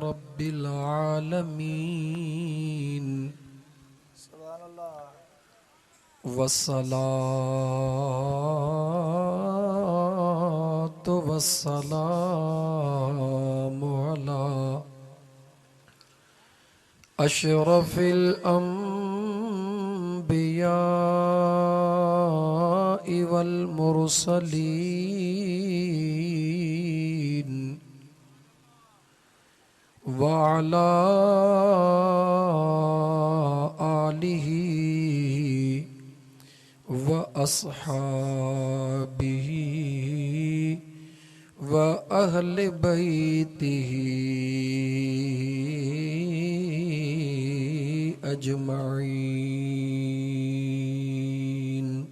رب العالمين والصلاة والسلام على أشرف الأنبياء والمرسلين وعلى آله وأصحابه وأهل بيته أجمعين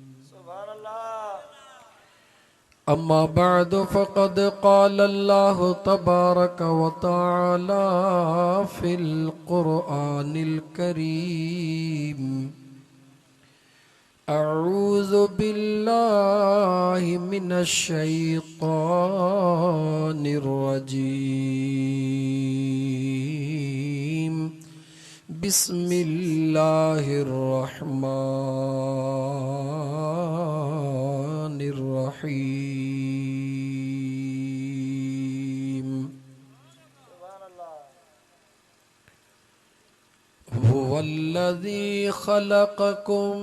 أما بعد فقد قال الله تبارك وتعالى في القرآن الكريم أعوذ بالله من الشيطان الرجيم بسم الله الرحمن الرحيم هو الذي خلقكم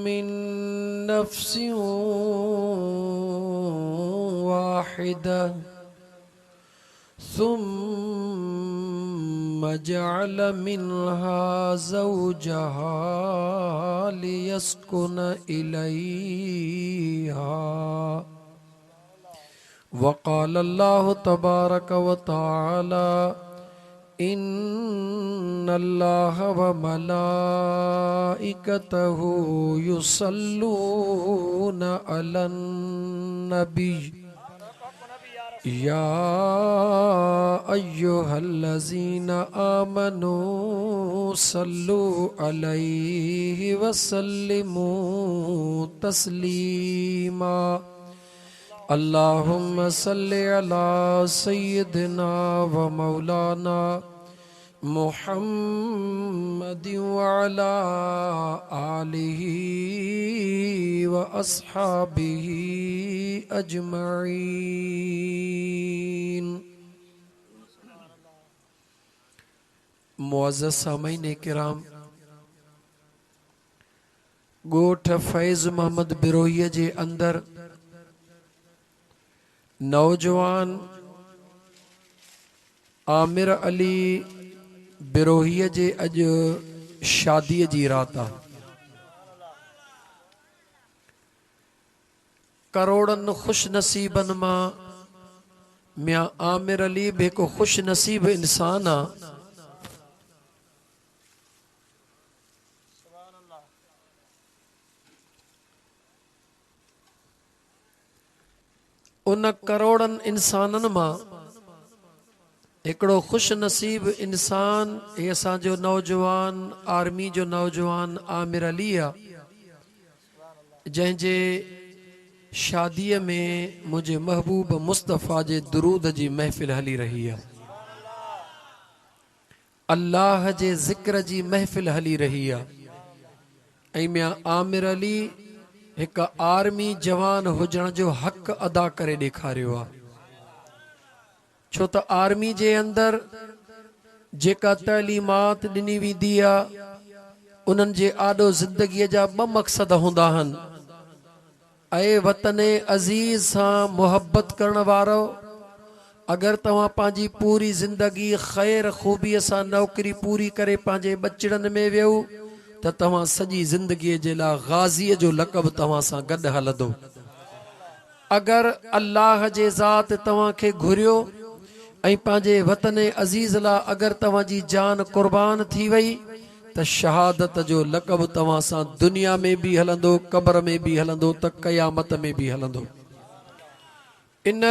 من نفس واحدة ثم جعل منها زوجها ليسكن إليها وقال الله تبارك وتعالى إن الله وملائكته يصلون على النبي يا أيها الذين آمنوا صلوا عليه وسلموا تسليما اللهم صل على سيدنا ومولانا محمد وعلى آله وأصحابه أجمعين معزز سامعين ڪرام ڳوٺ فيض محمد بروهيء جي اندر نوجوان عامر علي بروهيء جي اڄ شاديء جي رات آ. ڪروڙن خوش نصيبن مان ميان عامر علي به هڪ خوش نصيب انسان آ. ان ڪروڙن انسانن مان هڪڙو خوش نصيب انسان هي اسان جو نوجوان آرمي جو نوجوان عامر علي آ جنهن جي شاديء ۾ منهنجي محبوب مصطفيٰ جي درود جي محفل هلي رهي آ. الله جي ذڪر جي محفل هلي رهي آ ۽ ميان عامر علي هڪ آرمي جوان هجڻ جو حق ادا ڪري ڏيکاريو آ ڇو ته آرمي جي اندر جيڪا تعليمات ڏني ويندي آ انهن جي آڏو زندگي جا ٻه مقصد هوندا آهن اي وطن عزيز سان محبت ڪرڻ وارؤ! اگر توهان پنهنجي پوري زندگي خير خوبيء سان نوڪري پوري ڪري پنهنجي ٻچڙن ۾ ويئو ته توهان سڄي زندگيء جي لاء غازيء جو لقب توهان سان گڏ هلندو. اگر الله جي ذات توهان کي گهريو ۽ پنهنجي وطن عزيز لاء اگر توهان جي جان قربان ٿي وئي ته شهادت جو لقب توهان سان دنيا ۾ به هلندو، قبر ۾ به هلندو ته قيامت ۾ به هلندو. ان.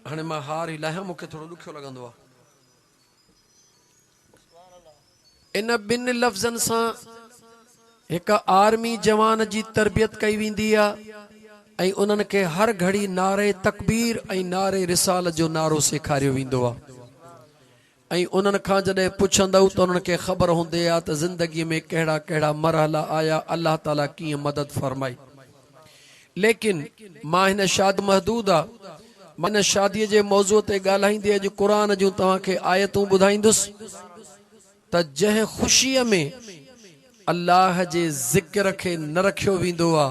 هاڻي مان هار ئي لاهيان مون کي ٿورو ڏکيو لڳندو آهي. ان ٻن لفظن سان هڪ آرمي جوان جي تربيت ڪئي ويندي آهي ۽ انهن کي هر گهڙي نعري تڪبير ۽ نعري رسالت جو نعرو سيکاريو ويندو آهي. ۽ انهن کان جڏهن پڇندؤ ته انهن کي خبر هوندي آ ته زندگي ۾ ڪهڙا ڪهڙا مرحلا آيا الله تعالي ڪيئن مدد فرمائي ليڪن مان هن شاد محدود آ مان هن شادي جي موضوع تي ڳالهائيندي اڄ قرآن جون توهان کي آيتون ٻڌائيندس ته جنهن خوشي ۾ الله جي ذڪر کي نه رکيو ويندو آ،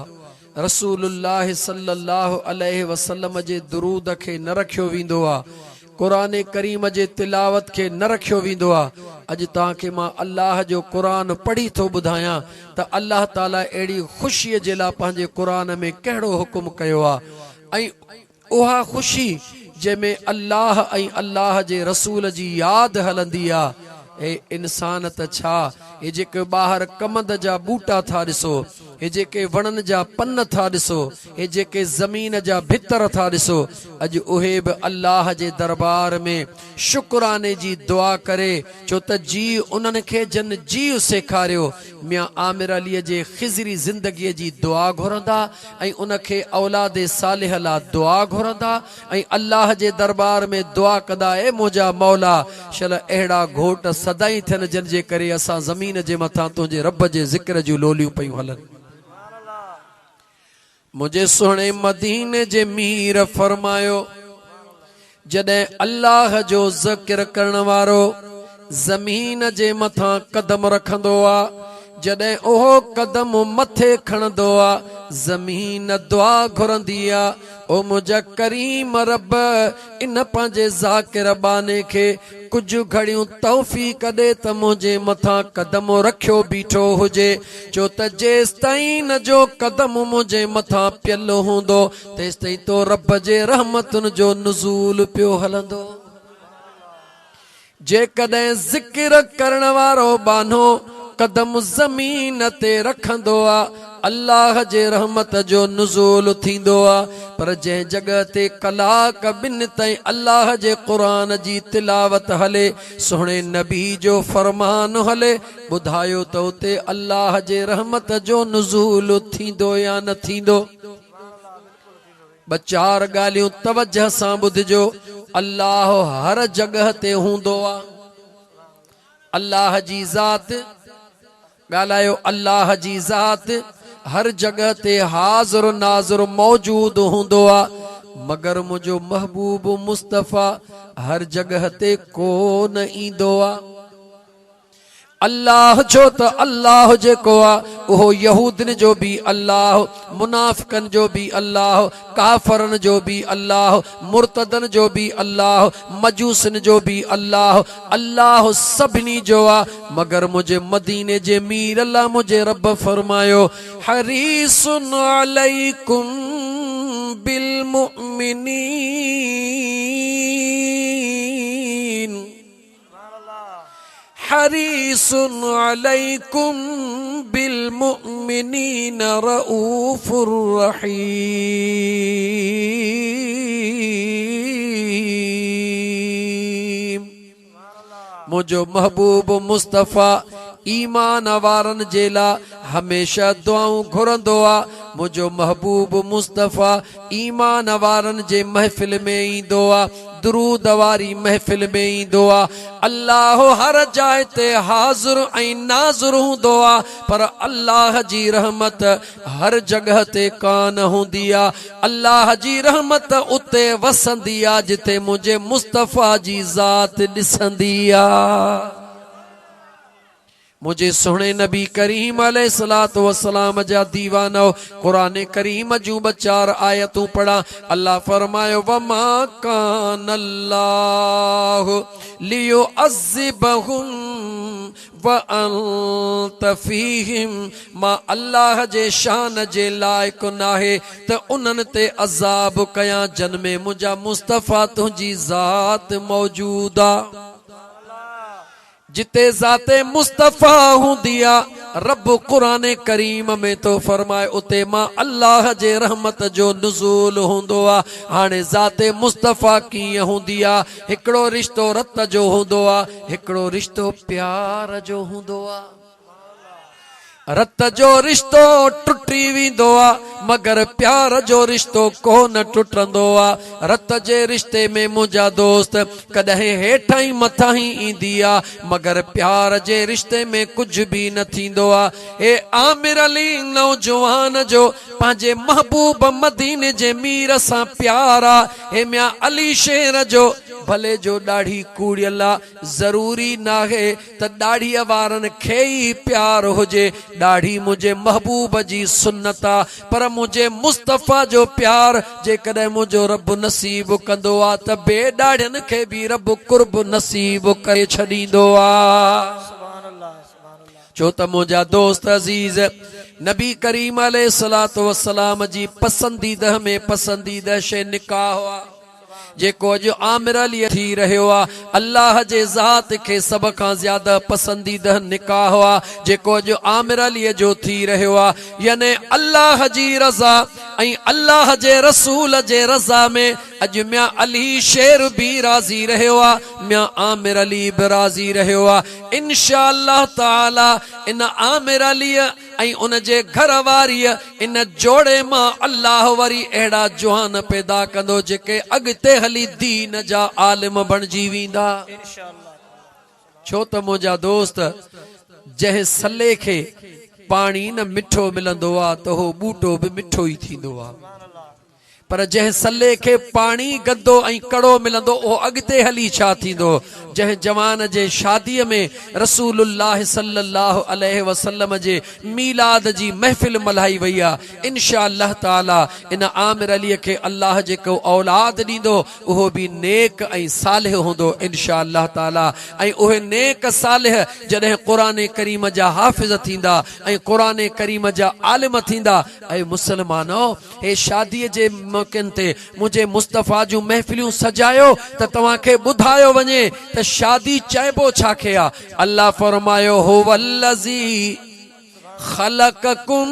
رسول الله صلي الله عليه وسلم جي درود کي نه رکيو ويندو آ، قرآن ڪريم جي تلاوت کي نه رکيو ويندو آ، اڄ توهان کي مان الله جو قرآن پڙهي ٿو ٻڌايان ته الله تعالي اهڙي خوشي جي لاء پنهنجي قرآن ۾ ڪهڙو حڪم ڪيو آ ۽ اها خوشي جنهن ۾ الله ۽ الله جي رسول جي ياد هلندي آ. اي انسان ته ڇا هي جيڪي ٻاهر ڪمند جا ٻوٽا ٿا ڏسو، هي جيڪي وڻن جا پن ٿا ڏسو، هي جيڪي زمين جا ڀتر ٿا ڏسو، اڄ اهي به الله جي دربار ۾ شڪراني جي دعا ڪري ڇو ته جيء انهن کي جن جيء سيکاريو، ميان عامر عليء جي خضري زندگيء جي دعا گهرندا ۽ ان کي اولاد صالح لا دعا گهرندا ۽ الله جي درٻار ۾ دعا ڪندا اي منهنجا مولا! شل اهڙا گهوٽ سدائين ٿين جن جي ڪري اسان زمين جي مٿان تنهنجي رب جي ذڪر جون لوليون پيون هلن. منهنجي سهڻي مديني جي مير فرمايو، جڏهن الله جو ذڪر ڪرڻ وارو زمين جي مٿان قدم رکندو آ، جڏهن اهو قدم مٿي کڻندو آ، زمين دعا گهرندي آ، او منهنجا ڪريم رب! ان پنهنجي ذاڪر ٻانهي کي ڪجهه گهڙيون توفيق ڏي ته منهنجي مٿان قدم رکيو بيٺو هجي، ڇو ته جيستائين ان جو قدم منهنجي مٿان پيل هوندو، تيستائين تو رب جي رحمتن جو نزول پيو هلندو. جيڪڏهن ذڪر ڪرڻ وارو ٻانهو قدم زمين تي رکندو آ، الله جي رحمت جو نزول ٿيندو آ، پر جنهن جڳهه تي ڪلاڪ ٻن تائين الله جي قرآن جي تلاوت هلي، سهڻي نبي جو فرمان هلي، ٻڌايو ته اتي الله جي رحمت جو نزول ٿيندو يا نه ٿيندو؟ ٻه چار ڳالهيون توجه سان ٻڌجو، الله هر جڳهه تي هوندو آ، الله جي ذات، ڳالهايو الله جي ذات هر جڳهه تي حاضر ناظر موجود هوندو آ، مگر منهنجو محبوب مصطفيٰ هر جڳهه تي ڪو نه ايندو آ. الله ڇو ته الله جيڪو آ اهو يهودين جو به الله، منافقن جو به الله، ڪافرن جو به الله، مرتدن جو به الله، مجوسين جو به الله، الله سڀني جو آ، مگر منهنجي مديني جي مير الله منهنجي رب فرمايو، حريص عليڪم بالمؤمنين. حريص عليڪم بالمؤمنين رؤوف رحيم منهنجو محبوب مصطفيٰ ايمان وارن جي لا هميشه دعائون گهرندو آ منهنجو محبوب مصطفيٰ ايمان وارن جي محفل ۾ ايندو آ درود واري محفل ۾ ايندو آ. الله هر جاء تي حاضر ۽ ناظر هوندو آ پر الله جي رحمت هر جڳهه تي ڪانه هوندي آ. الله جي رحمت اتي وسندي آ جتي منهنجي مصطفيٰ جي ذات ڏسندي آ. منهنجي سهڻي نبي ڪريم عليه الصلوة والسلام جا ديوانؤ قرآن ڪريم جون ٻه چار آيتون پڙهان الله فرمايو وما ڪان الله ليعذبهم وانت فيهم مان الله جي شان جي لائق ناهي ته انهن تي عذاب ڪيان جن ۾ منهنجا مصطفيٰ تنهنجي ذات موجود آ. جتي ذات مصطفيٰ هوندي آ، رب قرآن ڪريم ۾ ٿو فرمائي اتي مان الله جي رحمت جو نزول هوندو آ. هاڻي ذات مصطفيٰ ڪيئن هوندي آ؟ هڪڙو رشتو رت جو هوندو آ، هڪڙو رشتو پيار جو هوندو آ. رت جو رشتو ٽٽي ويندو آ مگر پيار جو رشتو ڪو نه ٽٽندو آ. رت جي رشتي ۾ منهنجا دوست ڪڏهن هيٺاهين مٿاهين ايندي آ مگر پيار جي رشتي ۾ ڪجهه به نه ٿيندو آ. هي عامر علي نوجوان جو پنهنجي محبوب مديني جي مير سان پيار آ. هي ميان علي شير جو ڀلي جو ڏاڙهي ڪوڙيل آ ضروري ناهي ته ڏاڙهيء وارن کي ئي پيار هجي، ڏاڙهي منهنجي محبوب جي سنت آ، پر منهنجي مصطفيٰ جو پيار جيڪڏهن منهنجو رب نصيب ڪندو آ ته بي ڏاڙهين کي به رب قرب نصيب ڪري ڇڏيندو آ. ڇو ته منهنجا دوست عزيز نبي ڪريم عليه الصلوة والسلام جي پسنديده ۾ پسنديده شيء نڪاح آ. جيڪو اڄ عامر علي ٿي رهيو آ، الله جي ذات کي سڀ کان زياده پسنديده نڪاح آ، جيڪو اڄ عامر علي جو ٿي رهيو آ، يعني الله جي رضا ۽ الله جي رسول جي رضا ۾ اڄ ميان علي شير به راضي رهيو آ، ميان عامر علي به راضي رهيو آ، انشاء الله تعالي ان عامر علي ۽ ان جي گهر واريء ان جوڙي مان الله وري اهڙا جوان پيدا ڪندو جيڪي اڳتي هلي دين جا عالم بڻجي ويندا. ڇو ته منهنجا دوست جنهن سلي کي پاڻي نه مٺو ملندو آ ته اهو ٻوٽو به مٺو ئي ٿيندو آ. پر جنهن سلي کي پاڻي گندو ۽ ڪڙو ملندو اهو اڳتي هلي ڇا ٿيندو؟ جنهن جوان جي شاديء ۾ رسول الله صلي الله عليه وسلم جي ميلاد جي محفل ملهائي وئي آ ان شاء الله تعالي ان عامر علي کي الله جيڪو اولاد ڏيندو اهو به نيڪ ۽ صالح هوندو ان شاء الله تعالي ۽ اهي نيڪ صالح جڏهن قرآن ڪريم جا حافظ ٿيندا ۽ قرآن ڪريم جا عالم ٿيندا اي مسلمانؤ! هي شاديء جي موقعن تي منهنجي مصطفيٰ جون محفليون سجايو ته توهان کي ٻڌايو وڃي ته شادي چئبو ڇا کي آ؟ الله فرمايو، هو الذي خلقڪم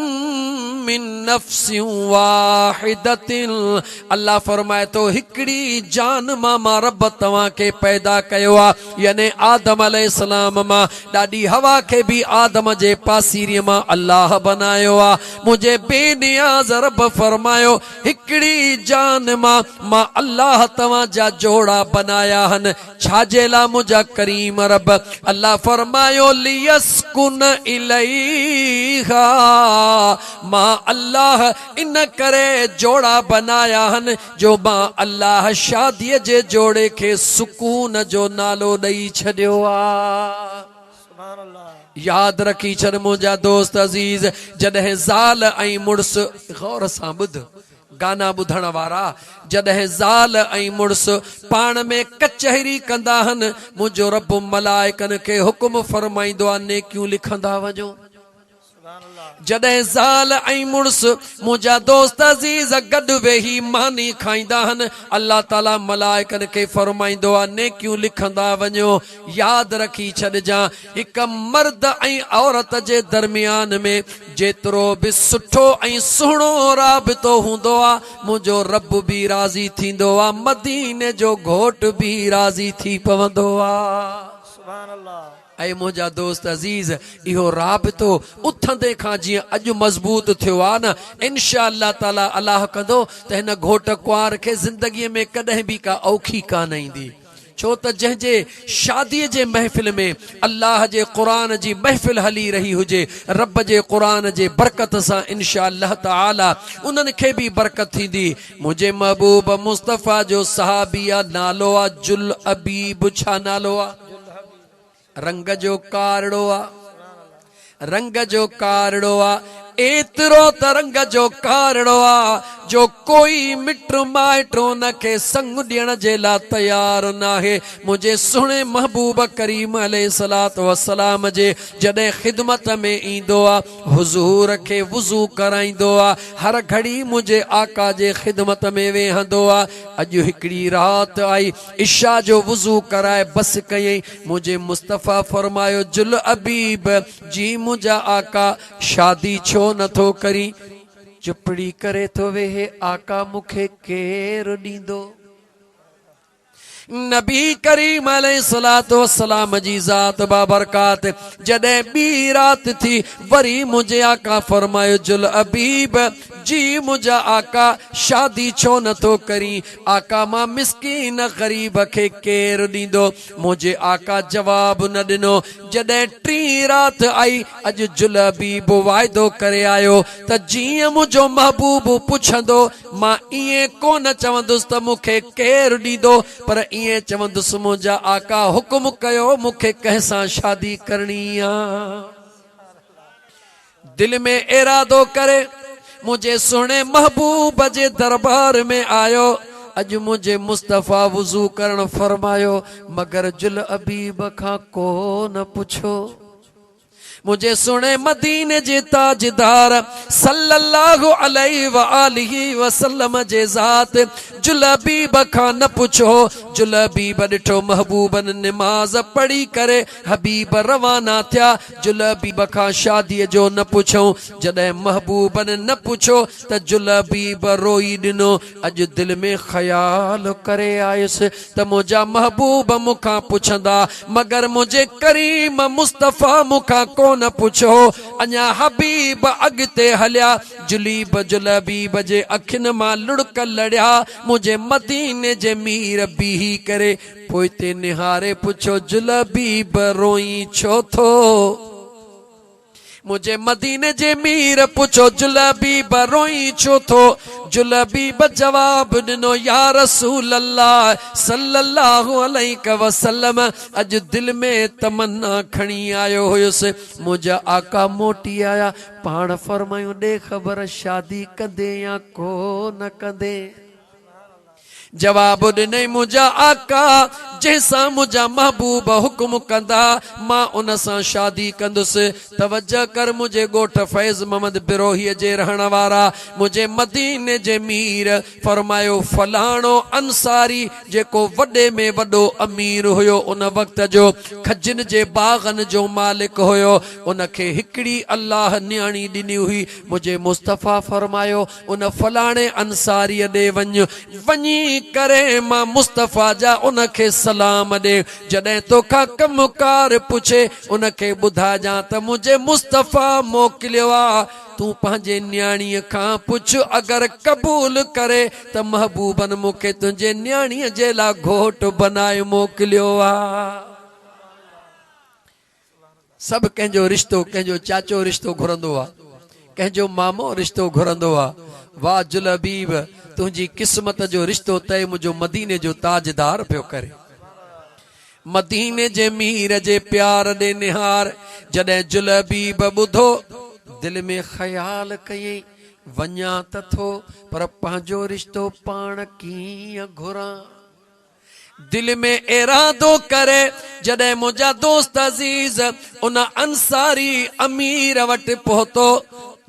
من نفس واحدة الله فرمائي ٿو هڪڙي جان مان مان رب توهان کي پيدا ڪيو آ يعني آدم عليه السلام مان ڏاڏي حوا کي به آدم جي پاسيريء مان الله بنايو آ. منهنجي بي نياز رب فرمايو، هڪڙي جان مان مان الله توهان جا جوڙا بنايا هن، ڇا جي لاء منهنجا ڪريم رب؟ الله فرمايو، ليسڪن اليها، مان الله ان ڪري جوڙا بنايا هن جو مان الله شاديء جي جوڙي کي سڪون جو نالو ڏئي ڇڏيو آ. ياد رکي ڇڏ منهنجا دوست عزيز جڏهن زال ۽ مڙس غور سان ٻڌ گانا ٻڌڻ وارا جڏهن زال ۽ مڙس پاڻ ۾ ڪچهري ڪندا هن منهنجو رب ملائڪن کي حڪم فرمائيندو آ نيڪيون لکندا وڃو. جڏهن زال ۽ مڙس منهنجا دوست عزيز گڏ ويهي ماني کائيندا هن، الله تعالي ملائڪن کي فرمائيندو آهي، نيڪيون لکندا وڃو. ياد رکي ڇڏجان، هڪ مرد ۽ عورت جي درميان ۾ جيترو به سٺو ۽ سهڻو رابطو هوندو آهي، منهنجو رب به راضي ٿيندو آهي، مديني جو گهوٽ به راضي ٿي پوندو آهي. سبحان الله. اي منهنجا دوست عزيز! اهو رابطو اٿندي کان جيئن اڄ مضبوط ٿيو آ نه، انشاء الله تعاليٰ الله ڪندو ته هن گهوٽ ڪنوار کي زندگيء ۾ ڪڏهن به ڪا اوکي ڪانه ايندي. ڇو ته جنهن جي شاديء جي محفل ۾ الله جي قرآن جي محفل هلي رهي هجي، رب جي قرآن جي برڪت سان انشاء الله تعاليٰ انهن کي به برڪت ٿيندي. منهنجي محبوب مصطفيٰ جو صحابي آ، نالو آ جلعبيب، ڇا نالو آ؟ رنگ جو ڪارڙو آ رنگ جو ڪارڙو آ ايترو ته رنگ جو ڪارڙو آ جو ڪوئي مٽ مائٽ ان کي سڱ ڏيڻ جي لا تيار ناهي منهنجي سهڻي محبوب ڪريم عليه الصلوة والسلام جي جڏهن خدمت ۾ ايندو آ حضور کي وضو ڪرائيندو آ هر گهڙي منهنجي آقا جي خدمت ۾ ويهندو آ اڄ هڪڙي رات آئي عشاء جو وضو ڪرائي بس ڪيائين، منهنجي مصطفيٰ فرمايو، جل ابيب، جي منهنجا آقا، شادي ڇو نه ٿو ڪرين؟ چپڙي ڪري ٿو ويهي، آقا مون کي ڪير ڏيندو؟ نبي ڪريم عليه الصلوة والسلام جي ذات بابرڪات جڏهن ٻي رات ٿي وري منهنجي آقا فرمايو جلعبيب جي منهنجا آقا شادي ڇو نه ٿو ڪرين آقا مان مسڪين غريب کي ڪير ڏيندو منهنجي آقا جواب نه ڏنو جڏهن ٽين رات آئي اڄ جلعبيب واعدو ڪري آيو ته جيئن منهنجو محبوب پڇندو مان ائين ڪونه چوندس ته مون کي ڪير ڏيندو، پر ائين چوندس منهنجا آقا حڪم ڪيو مون کي ڪنهن سان شادي ڪرڻي آ. دل ۾ ارادو ڪري منهنجي سهڻي محبوب جي دربار ۾ آيو. اڄ منهنجي مصطفيٰ وضو ڪرڻ فرمايو، مگر جلعبيب کان ڪو نه پڇيو. منهنجي سهڻي مديني جي تاجدار صلّي اللّٰه عليه واٰله وسلّم جي ذات جلبيب کان نه پڇو، جلبيب ڏٺو محبوبن نماز پڙهي ڪري حبيب روانا ٿيا، جلبيب کان شاديء جو نه پڇئون، جڏهن محبوبن نه پڇيو ته جلبيب روئي ڏنو، اڄ دل ۾ خيال ڪري آيس ته منهنجا محبوب مون کان پڇندا، مگر منهنجي ڪريم مصطفيٰ مون کان ڪونه پڇيو. اڃا حبيب اڳتي هليا، جليب جلبيب جي اکين مان لڙڪ لڙيا، منهنجي مديني جي مير بيهي ڪري پوئتي نهاري پڇيو، جلبيب روئين ڇو ٿو؟ منهنجي مديني جي مير پڇيو جلبيب روئين ڇو ٿو؟ جلبيب جواب ڏنو يا رسول الله صلي الله عليه وسلم اڄ دل ۾ تمنا کڻي آيو هيس منهنجا آقا موٽي آيا پاڻ فرمايون ڏي خبر شادي ڪندين يا ڪو نه ڪندين؟ جواب ڏنائين، منهنجا آقا! جنهن سان منهنجا محبوب حڪم ڪندا، مان ان سان شادي ڪندس. توجه ڪر منهنجي ڳوٺ فيض محمد بروهيء جي رهڻ وارا، منهنجي مديني جي مير فرمايو، فلاڻو انصاري جيڪو وڏي ۾ وڏو امير هيو ان وقت جو، کجين جي باغن جو مالڪ هيو، ان کي هڪڙي الله نياڻي ڏني هئي، منهنجي مصطفيٰ فرمايو، ان فلاڻي انصاريء ڏي وڃ، وڃي ڪري مان مصطفيٰ جا ان کي سلام ڏي، جڏهن توکان ڪم ڪار پڇي، ان کي ٻڌائجان ته منهنجي مصطفيٰ موڪليو آ، تون پنهنجي نياڻيء کان پڇ، اگر قبول ڪري ته محبوبن مون کي تنهنجي نياڻيء جي لاء گهوٽ بنائي موڪليو آ. سڀ ڪنهن جو رشتو، ڪنهن جو چاچو رشتو گهرندو آ، ڪنهن جو مامو رشتو گهرندو آ. واھ جلبيب تنهنجي قسمت جو رشتو طئي منهنجو مديني جو تاجدار پيو ڪري. مديني جي مير جي پيار ڏي نهار، جڏهن جلبيب ٻڌو، دل ۾ خيال ڪيائين، وڃان ته ٿو، پر پنهنجو رشتو پاڻ ڪيئن گهران؟ دل ۾ ارادو ڪري جڏهن منهنجا دوست عزيز ان انصاري امير وٽ پهتو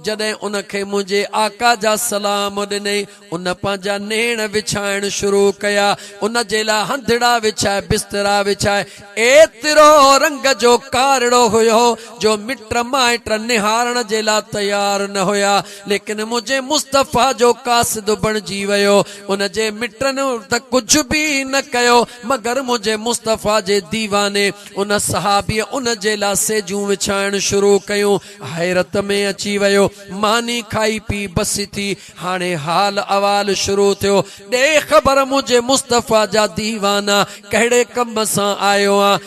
جڏهن ان کي منهنجي آقا جا سلام ڏنئي ان پنهنجا نيڻ وڇائڻ شروع ڪيا ان جي لاء هنڌڙا وڇائي بسترا وڇائي ايترو رنگ جو ڪارڙو هيو جو مٽ مائٽ نهارڻ جي لاء تيار نه هيا ليڪن منهنجي مصطفيٰ جو قاصد بڻجي ويو ان جي مٽن ته ڪجهه به نه ڪيو، مگر منهنجي مصطفيٰ جي ديواني ان صحابيء ان جي لاء سيجون وڇائڻ شروع ڪيون. حيرت ۾ اچي ويو. ماني کائي پي بس ٿي. هاڻي حال احوال شروع ٿيو. ڏي خبر منهنجي مصطفيٰ جا ديوانا ڪهڙي ڪم سان آيو آن؟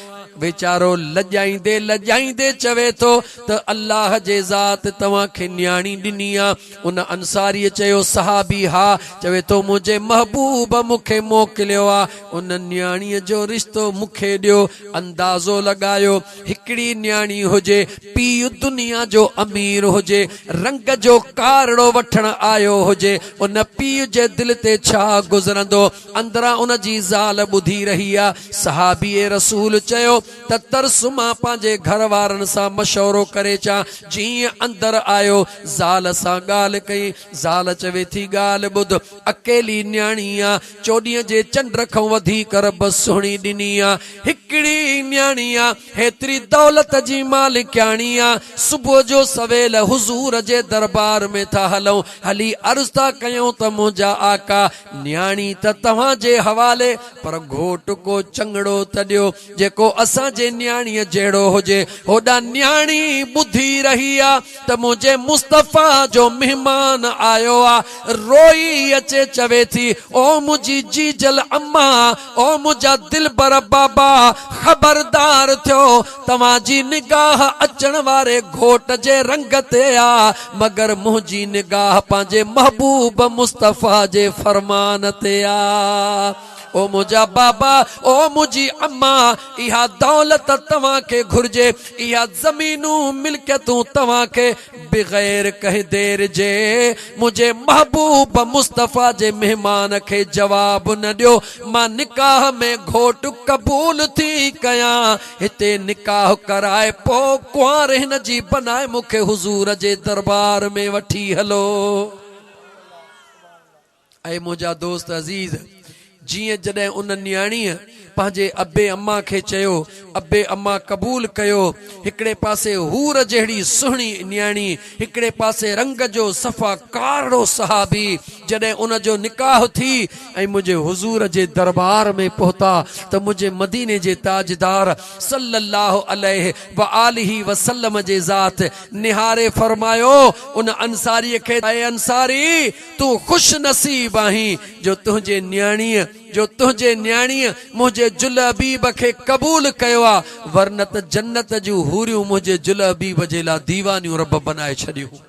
ويچارو لڄائيندي لڄائيندي چوي ٿو ته الله جي ذات توهان کي نياڻي ڏني آ. ان انصاريء چيو، صحابي ها، چوي ٿو منهنجي محبوب مون کي موڪليو آ، ان نياڻيء جو رشتو مون کي ڏيو. اندازو لڳايو، هڪڙي نياڻي هجي، پيء دنيا جو امير هجي، رنگ جو ڪارڙو وٺڻ آيو هجي، ان پيء جي دل تي ڇا گذرندو؟ اندران ان جي زال ٻڌي رهي آ. صحابيء رسول چيو. ته ترس مان پنهنجي گهر وارن سان مشورو ڪري اچان. جيئن اندر آيو، زال سان ڳالهه ڪئي. زال چوي ٿي، ڳالهه ٻڌ، اڪيلي نياڻي آ، چوڏهينء جي چنڊ کان وڌيڪ رب سهڻي ڏني آ. هڪڙي نياڻي آ، هيتري دولت جي مالڪياڻي آ. صبح جو سويل حضور جي دربار ۾ ٿا هلون، هلي عرض ٿا ڪيون ته منهنجا آقا! نياڻي ته توهان جي حوالي، پر گهوٽ ڪو چڱڙو ته ڏيو، جيڪو اسان جي نياڻيء جهڙو هجي. هوڏانهن نياڻي ٻڌي رهي آ ته منهنجي مصطفيٰ جو مهمان آيو آ. روئي اچي چوي ٿي، او منهنجي جيجل اما، او منهنجا دلبر بابا، خبردار ٿيو، توهان جي نگاهه اچڻ واري گهوٽ جي رنگ تي آ، مگر منهنجي نگاهه پنهنجي محبوب مصطفيٰ جي فرمان تي آ. او منهنجا بابا، او منهنجي اما، اها دولت توهان کي گهرجي، اها زمينون ملڪيتون توهان کي بغير ڪنهن دير جي منهنجي محبوب مصطفيٰ جي مهمان کي جواب نه ڏيو، مان نڪاح ۾ گهوٽ قبول ٿي ڪيان، هتي نڪاح ڪرائي پوء ڪنوار هن جي بنائي مون کي حضور جي دربار ۾ وٺي هلو. اي منهنجا دوست عزيز! جيئن جڏهن ان نياڻيء پنهنجي ابي اما کي چيو، ابي اما قبول ڪيو. هڪڙي پاسي حور جهڙي سهڻي نياڻي، هڪڙي پاسي رنگ جو صفا ڪارڙو صحابي، جڏهن ان جو نڪاح ٿي ۽ منهنجي حضور جي دربار ۾ پهتا ته منهنجي مديني جي تاجدار صلّي اللّٰه عليه واٰله وسلّم جي ذات نهاري فرمايو ان انصاريء کي اي انصاري! تون خوش نصيب آهين جو تنهنجي نياڻيء جو تنهنجي نياڻيء منهنجي جلعبيب کي قبول ڪيو آ، ورنه ته جنت جون حوريون منهنجي جلعبيب جي لا ديوانيون رب بنائي ڇڏيون.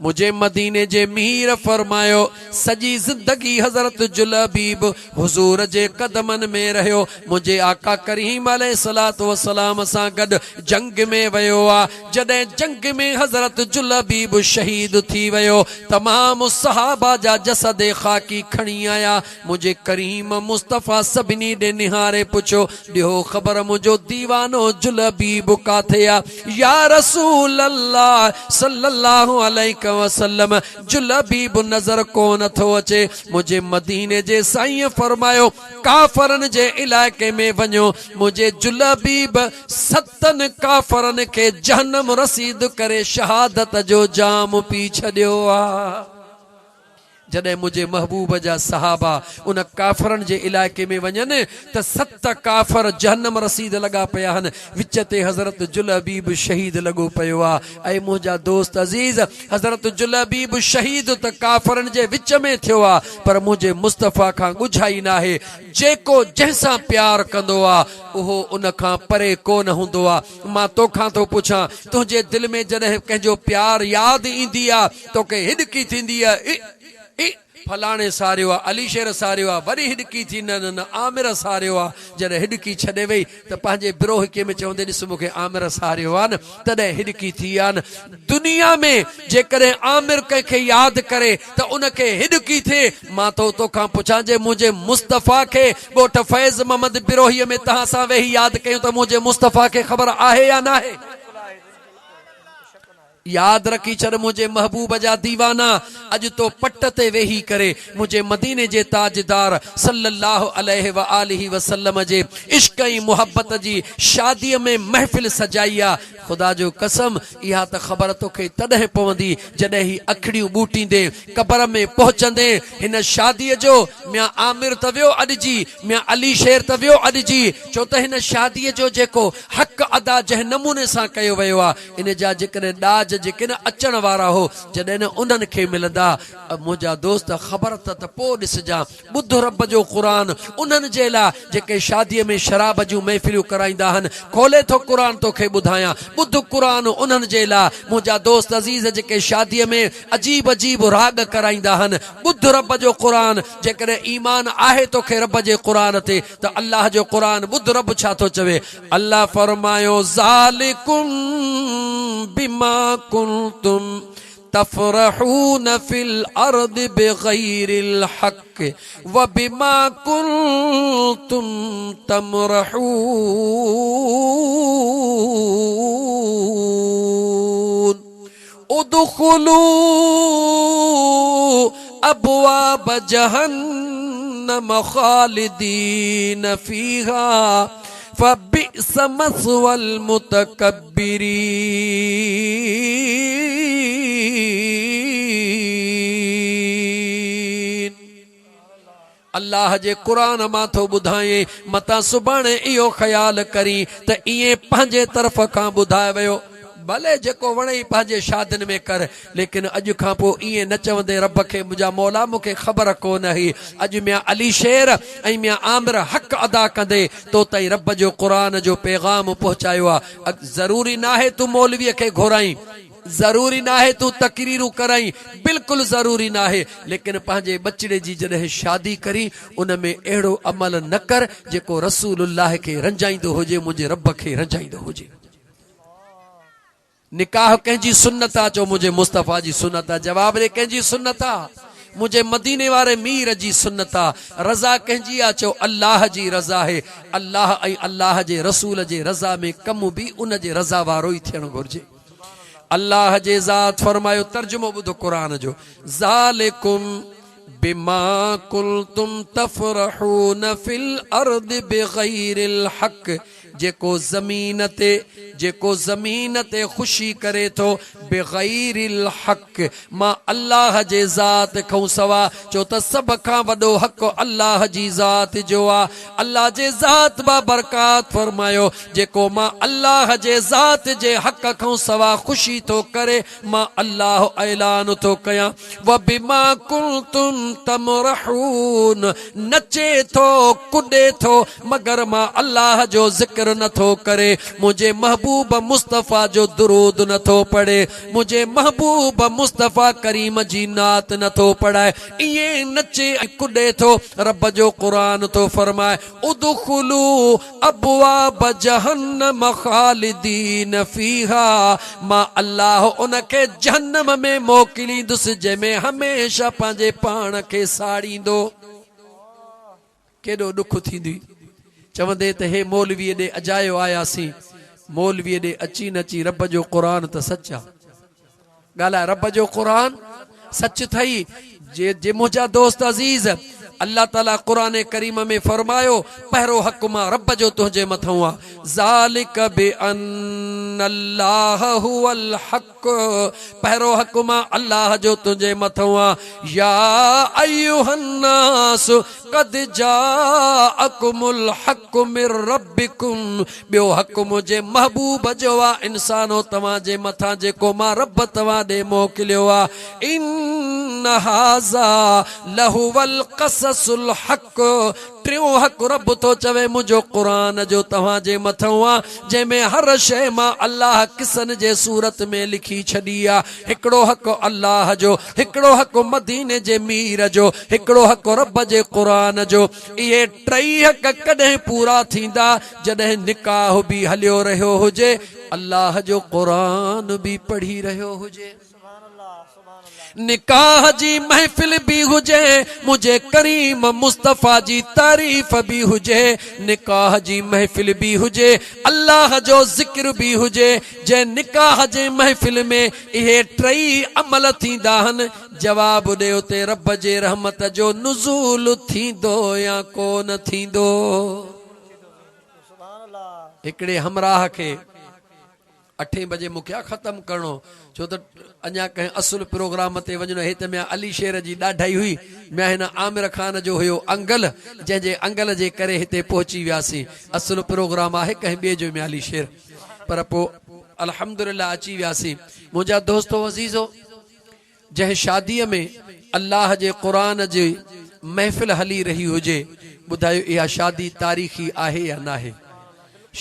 منهنجي مديني جي مير فرمايو، سڄي زندگي حضرت جلعبيب حضور جي قدمن ۾ رهيو، منهنجي آقا ڪريم عليه الصلوة والسلام سان گڏ جنگ ۾ ويو آ، جڏهن جنگ ۾ حضرت جلبيب شهيد ٿي ويو، تمام صحابه جا جسد خاڪي کڻي آيا، منهنجي ڪريم مصطفيٰ سڀني ڏي نهاري پڇيو، ڏيو خبر منهنجو ديوانو جلبيب ڪاٿي آ؟ يا رسول الله صلي الله عليه وسلم جلبيب نظر ڪونه ٿو اچي، منهنجي مديني جي سائينء فرمايو، ڪافرن جي علائقي ۾ وڃو، منهنجي جلبيب ستن ڪافرن کي جهنم رسيد ڪري شهادت جو جام پي ڇڏيو آ. جڏهن منهنجي محبوب جا صحابه ان ڪافرن جي علائقي ۾ وڃن ته ست ڪافر جهنم رسيد لڳا پيا آهن، وچ تي حضرت جلبيب شهيد لڳو پيو آ. اي منهنجا دوست عزيز! حضرت جلبيب شهيد ته ڪافرن جي وچ ۾ ٿيو آ، پر منهنجي مصطفيٰ کان ڳجهائي ناهي. جيڪو جنهن سان پيار ڪندو آ، اهو ان کان پري ڪو نه هوندو آ. مان توکان ٿو پڇان، تنهنجي دل ۾ جڏهن ڪنهن جو پيار ياد ايندي آ، توکي هڏڪي ٿيندي آ، اي! اي! فلاڻي ساريو آ، علي شير ساريو آ، وري هڏڪي ٿي، نه نه نه عامر ساريو آ، جڏهن هڏڪي ڇڏي وئي ته پنهنجي بروهڪي ۾ چوندي ڏس مون کي عامر ساريو آ نه، تڏهن هڏڪي ٿي آ نه. دنيا ۾ جيڪڏهن عامر ڪنهن کي ياد ڪري ته ان کي هڏڪي ٿئي، مان ٿو توکان پڇان جي منهنجي مصطفيٰ کي ڳوٺ فيض محمد بروهيء ۾ توهان سان ويهي ياد ڪيون ته منهنجي مصطفيٰ کي خبر آهي يا ناهي؟ ياد رکي ڇڏ منهنجي محبوب جا ديوانا اڄ تو پٽ تي ويهي ڪري منهنجي مديني جي تاجدار صلّي اللّٰه عليه واٰله وسلّم جي عشق ۽ محبت جي شادي ۾ محفل سجائي آ خدا جو قسم اها ته خبر توکي تڏهن پوندي جڏهن هي اکڙيون ٻوٽيندين قبر ۾ پهچندين هن شادي جو ميان عامر ته ويو اڏجي ميان علي شير ته ويو اڏجي ڇو ته هن شادي جو جيڪو حق ادا جنهن نموني سان ڪيو ويو آ ان جا جيڪڏهن ڏاج جيڪي نه اچڻ وارا هو جڏهن نه انهن کي ملندا منهنجا دوست خبر ته ته پوء ڏسجان ٻڌ رب جو قرآن انهن جي لاء جيڪي شاديء ۾ شراب جون محفليون ڪرائيندا آهن کولي ٿو قرآن توکي ٻڌايان ٻڌ قرآن انهن جي لاء منهنجا دوست عزيز جيڪي شاديء ۾ عجيب عجيب راڳ ڪرائيندا آهن ٻڌ رب جو قرآن جيڪڏهن ايمان آهي توکي رب جي قرآن تي ته الله جو قرآن ٻڌ رب ڇا ٿو چوي الله فرمايو، ذالڪم بما ڪنتم. تفرحون في الارض بغير الحق وبما كنتم تمرحون ادخلوا ابواب جهنم خالدين فيها فبئس مثوى المتڪبرين. الله جي قرآن مان ٿو ٻڌايين، متان سڀاڻي اهو خيال ڪرين ته ائين پنهنجي طرف کان ٻڌايو ويو. ڀلي جيڪو وڻئي پنهنجي شادين ۾ ڪر، ليڪن اڄ کان پوء ائين نه چوندين رب کي منهنجا مولا مون کي خبر ڪو نه هئي. اڄ ميان علي شير ۽ ميان عامر حق ادا ڪندي تو تائين رب جو قرآن جو پيغام پهچايو آ. ضروري ناهي تون مولويء کي گهرائين، ضروري ناهي تون تقريرون ڪرائين، بلڪل ضروري ناهي، ليڪن پنهنجي ٻچڙي جي جڏهن شادي ڪرين ان ۾ اهڙو عمل نه ڪر جيڪو رسول الله کي رنجائيندو هجي، منهنجي رب کي رنجائيندو هجي. نڪاح ڪنهن جي سنت آ؟ چئو منهنجي مصطفيٰ جي سنت آ. جواب ڏي ڪنهن جي سنت آ؟ منهنجي مديني واري مير جي سنت آ. رضا ڪنهن جي آ؟ چئو الله جي رضا آهي. الله ۽ الله جي رسول جي رضا ۾ ڪم به ان جي رضا وارو ئي ٿيڻ گهرجي. الله جي ذات فرمايو ترجمو ٻڌو قرآن جو ذالڪم بما ڪنتم تفرحون في الارض بغير الحق جيڪو زمين تي جيڪو زمين تي خوشي ڪري ٿو بغير الحق مان الله جي ذات کان سوا ڇو ته سڀ کان وڏو حق الله جي ذات جو آ الله جي ذات بابرڪات فرمايو جيڪو مان الله جي ذات جي حق کان سوا خوشي ٿو ڪري مان الله اعلان ٿو ڪيان وبما ڪنتم تمرحون نچي ٿو ڪڏي ٿو مگر مان الله جو ذڪر نه ٿو ڪري منهنجي محبوب مصطفيٰ جو درود نه ٿو پڙهي منهنجي محبوب مصطفيٰ ڪريم جي نعت نه ٿو پڙهائي ائين نچي ۽ ڪڏي ٿو رب جو قرآن ٿو فرمائي ادخلوا ابواب جهنم خالدين فيها مان الله ان کي جهنم ۾ موڪليندس جنهن ۾ هميشه پنهنجي پاڻ کي ساڙيندو. ڪيڏو ڏک ٿيندي چوندي ته هي مولويء ڏي اجايو آياسين، مولويء ڏي اچي نه اچي رب جو قرآن ته سچ آ. ڳالهاء رب جو قرآن سچ ٿئي جي جي منهنجا دوست عزيز الله تعالي قرآن ڪريم ۾ فرمايو پهرو حق مان رب جو تنهنجي مٿئون آ ذالڪ بان الله هو الحق پهرو حق مان الله جو تنهنجي مٿئون آ يا ايها الناس قد جاءڪم الحق من ربڪم ٻيو حق منهنجي محبوب جو آ انسانو توهان جي مٿان جيڪو مان رب توهان ڏي موڪليو آ ان هذا لهو القصص الحق ٽيون حق رب ٿو چوي منهنجو قرآن جو توهان جي مٿئون آ جنهن ۾ هر شيء مان الله قصن جي صورت ۾ لکي ڇڏي آ هڪڙو حق الله جو، هڪڙو حق مديني جي مير جو، هڪڙو حق رب جي قرآن جو. اهي ٽئي حق ڪڏهن پورا ٿيندا؟ جڏهن نڪاح به هليو رهيو هجي، الله جو قرآن به پڙهي رهيو هجي. نڪاح جي محفل به هجي، منهنجي ڪريم مصطفيٰ جي تعريف به هجي، نڪاح جي محفل به هجي، الله جو ذڪر به هجي، جنهن نڪاح جي محفل ۾ اهي ٽئي عمل ٿيندا هن، جواب ڏي اتي رب جي رحمت جو نزول ٿيندو يا ڪو نه ٿيندو؟ هڪڙي همراهه کي اٺين بجي مون کي آ ختم ڪرڻو ڇو ته اڃا ڪنهن اصل پروگرام تي وڃڻو هي ته ميان علي شير جي ڏاڍائي هئي ميان هن عامر خان جو هيو انگل جنهن جي انگل جي ڪري هتي پهچي وياسين اصل پروگرام آهي ڪنهن ٻئي جو ميان علي شير پر پوء الحمدلله اچي وياسين منهنجا دوستو عزيزو جنهن شاديء ۾ الله جي قرآن جي محفل هلي رهي هجي ٻڌايو اها شادي تاريخي آهي يا ناهي؟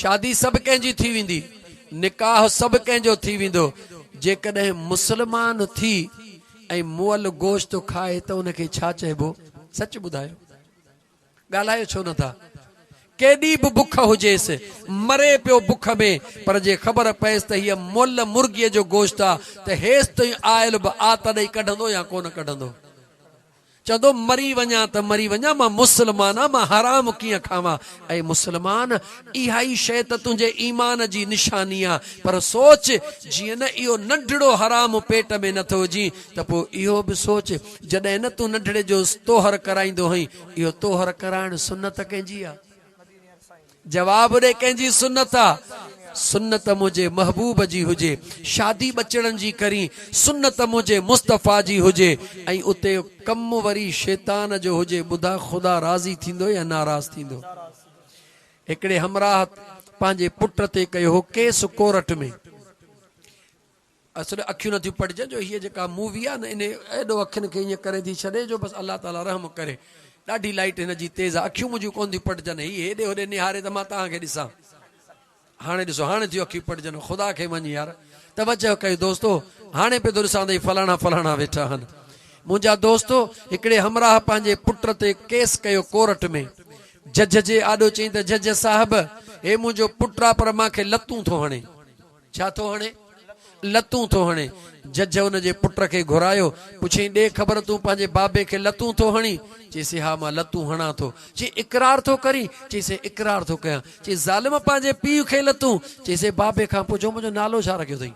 شادي سڀ ڪنهن جي ٿي ويندي، نڪاح سڀ ڪنهن جو ٿي ويندو، جيڪڏهن مسلمان ٿي ۽ مئل گوشت کائي ته ان کي ڇا چئبو؟ سچ ٻڌايو. ڳالهايو ڇو نه ٿا؟ ڪيڏي به بک هجيس، مري پيو بک ۾، پر جي خبر پئيس ته هيء مئل مرغيء جو گوشت آ ته هيستائين آيل به آت ڏئي ڪڍندو يا ڪونه ڪڍندو؟ چوندو مري وڃان ته مري وڃان، مان مسلمان آن، مان حرام ڪيئن کاوان؟ اي مسلمان! اها ئي شيء ته تنهنجي ايمان جي نشاني آ، پر سوچ، جيئن نه اهو ننڍڙو حرام پيٽ ۾ نٿو وجهين ته پوء اهو به سوچ، جڏهن نه تون ننڍڙي جو طوهر ڪرائيندو هئين، اهو طوهر ڪرائڻ سنت ڪنهن جي آ؟ جواب ڏي ڪنهن جي سنت آ؟ سنت منهنجي محبوب جي هجي، شادي ٻچڙن جي ڪرين، سنت منهنجي مصطفيٰ جي هجي ۽ اتي ڪم وري شيطان جو هجي، ٻڌاء خدا راضي ٿيندو يا ناراض ٿيندو؟ هڪڙي همراهه پنهنجي پٽ تي ڪيو هو ڪيس ڪورٽ ۾. اصل اکيون نٿيون پٽجن جو هيء جيڪا مووي آهي نه انهي ايڏو اکين کي ائين ڪري ٿي ڇڏي جو بس الله تعالي رحم ڪري ڏاڍي لائيٽ هن جي تيز آهي اکيون منهنجون ڪونه ٿيون پٽجن هي هيڏي هوڏي نهاري ته مان توهان کي ڏسان هاڻي ڏسو هاڻي ٿيون اکيون پٽجن خدا کي مڃ يار توجه ڪيو دوستو هاڻي پيو ٿو ڏسان ته هي فلاڻا فلاڻا ويٺا آهن منهنجا دوستو هڪڙي همراهه پنهنجي پٽ تي ڪيس ڪيو ڪورٽ ۾ جج جي آڏو چئين ته جج صاحب هي منهنجو پٽ آ پر مان کي لتون ٿو هڻي ڇا ٿو هڻي؟ لتون ٿو هڻي. جج ان جي پٽ کي گهرايو. پڇيائين، ڏي خبر تون پنهنجي بابي کي لتون ٿو هڻين؟ چيس، ها مان لتون هڻان ٿو. چيائين، اقرار ٿو ڪرين؟ چيس، اقرار ٿو ڪيان. چيائين، ظالم پنهنجي پيء کي لتون؟ چيس، بابي کان پڇو منهنجو نالو ڇا رکيو اٿئي؟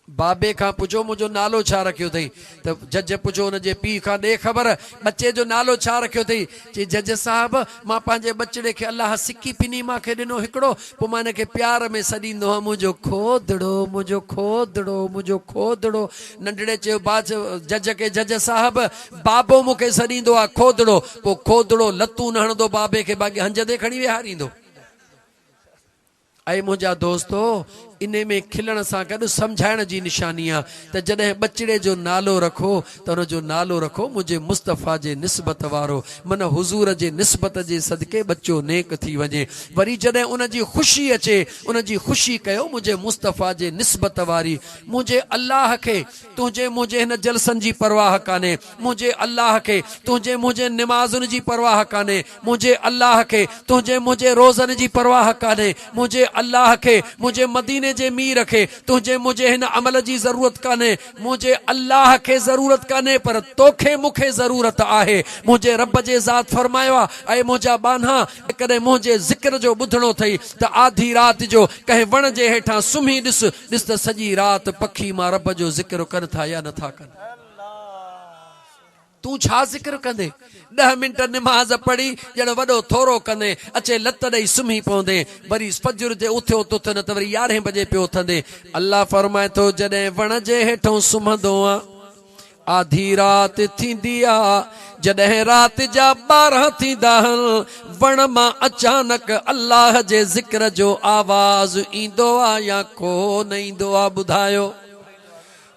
بابي کان پڇو منهنجو نالو ڇا رکيو اٿئي؟ ته جج پڇيو ان جي پيء کان ڏي خبر ٻچي جو نالو ڇا رکيو اٿئي؟ چي جج صاحب مان پنهنجي ٻچڙي کي الله سڪي پني مان کي ڏنو هڪڙو پوء مان ان کي پيار ۾ سڏيندو هان منهنجو کودڙو منهنجو کودڙو منهنجو کودڙو ننڍڙي چيو جج کي جج صاحب بابو مون کي سڏيندو آ کودڙو پوء کودڙو لتون نه هڻندو بابي کي باقي هنج تي کڻي ويهاريندو. اي منهنجا دوستو! انهي ۾ کلڻ سان گڏ سمجهائڻ جي نشاني آ ته جڏهن ٻچڙي جو نالو رکو ته ان جو نالو رکو منهنجي مصطفيٰ جي نسبت وارو من حضور جي نسبت جي صدقي ٻچو نيڪ ٿي وڃي وري جڏهن ان جي خوشي اچي ان جي خوشي ڪيو منهنجي مصطفيٰ جي نسبت واري منهنجي الله کي تنهنجي منهنجي هن جلسن جي پرواهه ڪانهي منهنجي الله کي تنهنجي منهنجي نمازن جي پرواهه ڪانهي منهنجي الله کي تنهنجي منهنجي روزن جي پرواهه ڪانهي منهنجي الله کي منهنجي مديني جي مير کي تنهنجي منهنجي هن عمل جي ضرورت ڪانهي منهنجي الله کي ضرورت ڪانهي پر توکي مون کي ضرورت آهي منهنجي رب جي ذات فرمايو آهي اي منهنجا ٻانها جيڪڏهن منهنجي ذڪر جو ٻڌڻو اٿئي ته آڌي رات جو ڪنهن وڻ جي هيٺان سمهي ڏس ڏس ته سڄي رات پکي مان رب جو ذڪر ڪن ٿا يا نٿا ڪن. تون ڇا ذڪر ڪندين؟ ڏهه منٽ نماز پڙهي ڄڻ وڏو ٿورو ڪندين، اچي لت ڏئي سمهي پوندين، وري فجر تي اٿيو ته اٿ نه ته وري يارهين بجي پيو اٿندين. الله فرمائي ٿو، جڏهن وڻ جي هيٺئون سمهندو آن، آڌي رات ٿيندي آ، جڏهن رات جا 12 ٿيندا هن، وڻ مان اچانڪ الله جي ذڪر جو آواز ايندو آ يا ڪو نه ايندو آ؟ ٻڌايو.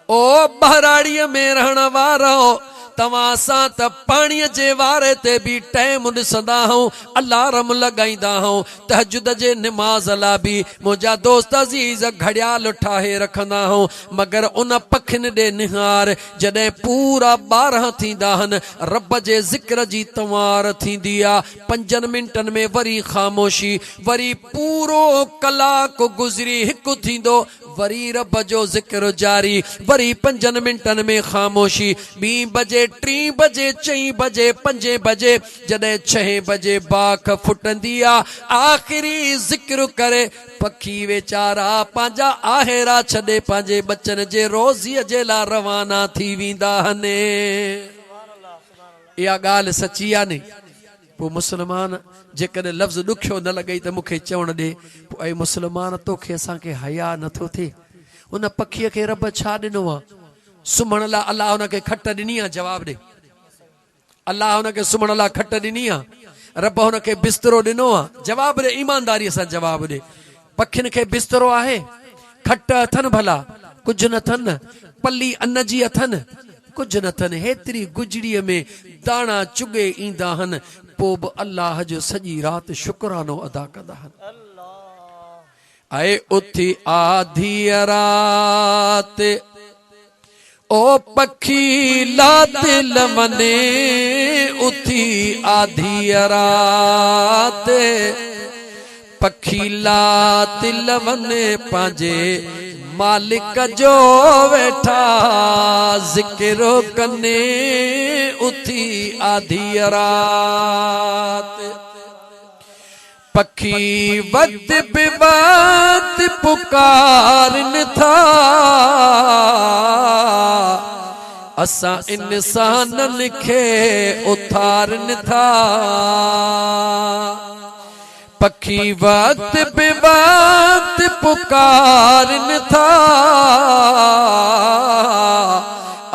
او ٻهراڙيء ۾ رهڻ وارؤ! توهان اسان ته پاڻيء جي واري تي به ٽيم ڏسندا آهيون، الارم لڳائيندا آهيون، تهجد جي نماز لاء به منهنجا دوست عزيز گهڙيال ٺاهي رکندا آهيون، مگر ان پکين ڏي نهار، جڏهن پورا 12 ٿيندا آهن، رب جي ذڪر جي تنوار ٿيندي آ، پنجن منٽن ۾ وري خاموشي، وري پورو ڪلاڪ گذري هڪ ٿيندو، وري رب جو ذڪر جاري، وري پنجن منٽن ۾ خاموشي، ٻين بجي، ٽين بجي، چئين بجي، پنجين بجي، جڏهن ڇهين بجي باک ڦٽندي آ، آخري ذڪر ڪري، پکي ويچارا پنهنجا آهيرا ڇڏي پنهنجي ٻچن جي روزيء جي لاء روانا ٿي ويندا هن. اها ڳالهه سچي آ ني؟ پوء مسلمان جيڪڏهن لفظ ڏکيو نه لڳئي ته مون کي چوڻ ڏي، پوء اي مسلمان توکي اسان کي حياء نه ٿو ٿئي؟ ان پکيء کي رب ڇا ڏنو آ؟ سمهڻ لاء الله ان کي کٽ ڏني آ؟ جواب ڏي. الله ان کي سمهڻ لاء کٽ ڏني آ؟ رب هن کي بسترو ڏنو آ؟ جواب ڏي، ايمانداريء سان جواب ڏي. پکين کي بسترو آهي؟ کٽ اٿن ڀلا؟ ڪجهه نه اٿن. پلي ان جي اٿن؟ ڪجهه نه اٿن. هيتري گجڙيء ۾ داڻا چڳي ايندا هن، پوء به الله جو سڄي رات شڪرانو ادا ڪندا هن. اي اٿي آڌيء رات. او پکي لات لوني اٿي آڌيء رات پکي لات لوني پنهنجي مالڪ جو ويٺا ذڪر ڪني اٿي آڌيء رات. پکي وقت به وقت پڪارن ٿا، اسان انسانن کي اٿارن ٿا. پکي وقت به وقت پڪارن ٿا،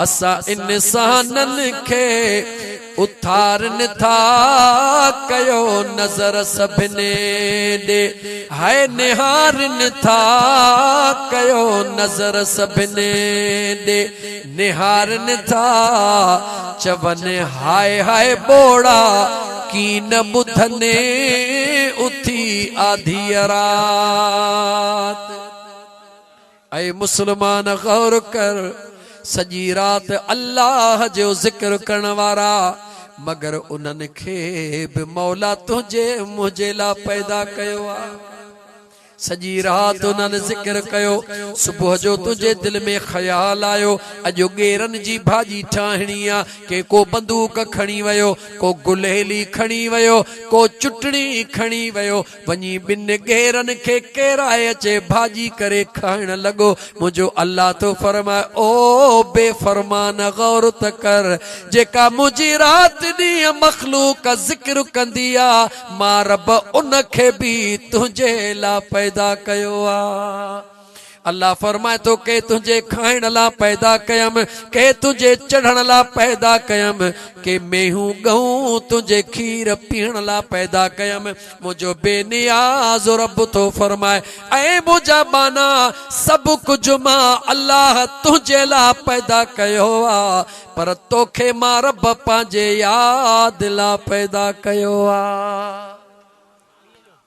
اسان انسانن کي اٿارن ٿا. ڪيو نظر سڀني ڏي هاء نهارن ٿا، ڪيو نظر سڀني ڏي نهارن ٿا. چون هاء هاء ٻوڙا ڪين ٻڌني اٿي آڌيء رات. اي مسلمان غور ڪر، سڄي رات الله جو ذڪر ڪرڻ وارا، مگر انهن کي به مولا تنهنجي منهنجي لا پيدا ڪيو آ. سڄي رات انهن ذڪر ڪيو، صبح جو تنهنجي دل ۾ خيال آيو، اڄ ڳيرن جي ڀاڄي ٺاهڻي آ، ڪي ڪو بندوق کڻي ويو، ڪو گليلي کڻي ويو، ڪو چٽڻي کڻي ويو، وڃي ٻن ڳيرن کي ڪيرائي اچي ڀاڄي ڪري کائڻ لڳو. منهنجو الله ٿو فرمائي، او بي فرمان غور ته ڪر، جيڪا منهنجي رات ڏينهن مخلوق ذڪر ڪندي آ، مان رب ان کي به تنهنجي لا پيدا ڪيو آ. الله فرمائي ٿو، ڪي تنهنجي کائڻ لا پيدا ڪيم، ڪي تنهنجي چڙهڻ لا پيدا ڪيم، ڪي مينهون ڳئون تنهنجي کير پيئڻ لا پيدا ڪيم. منهنجو بي نياز رب ٿو فرمائي، اي منهنجا ٻانها، سڀ ڪجهه مان الله تنهنجي لا پيدا ڪيو آ، پر توکي مان رب پنهنجي ياد لا پيدا ڪيو آ.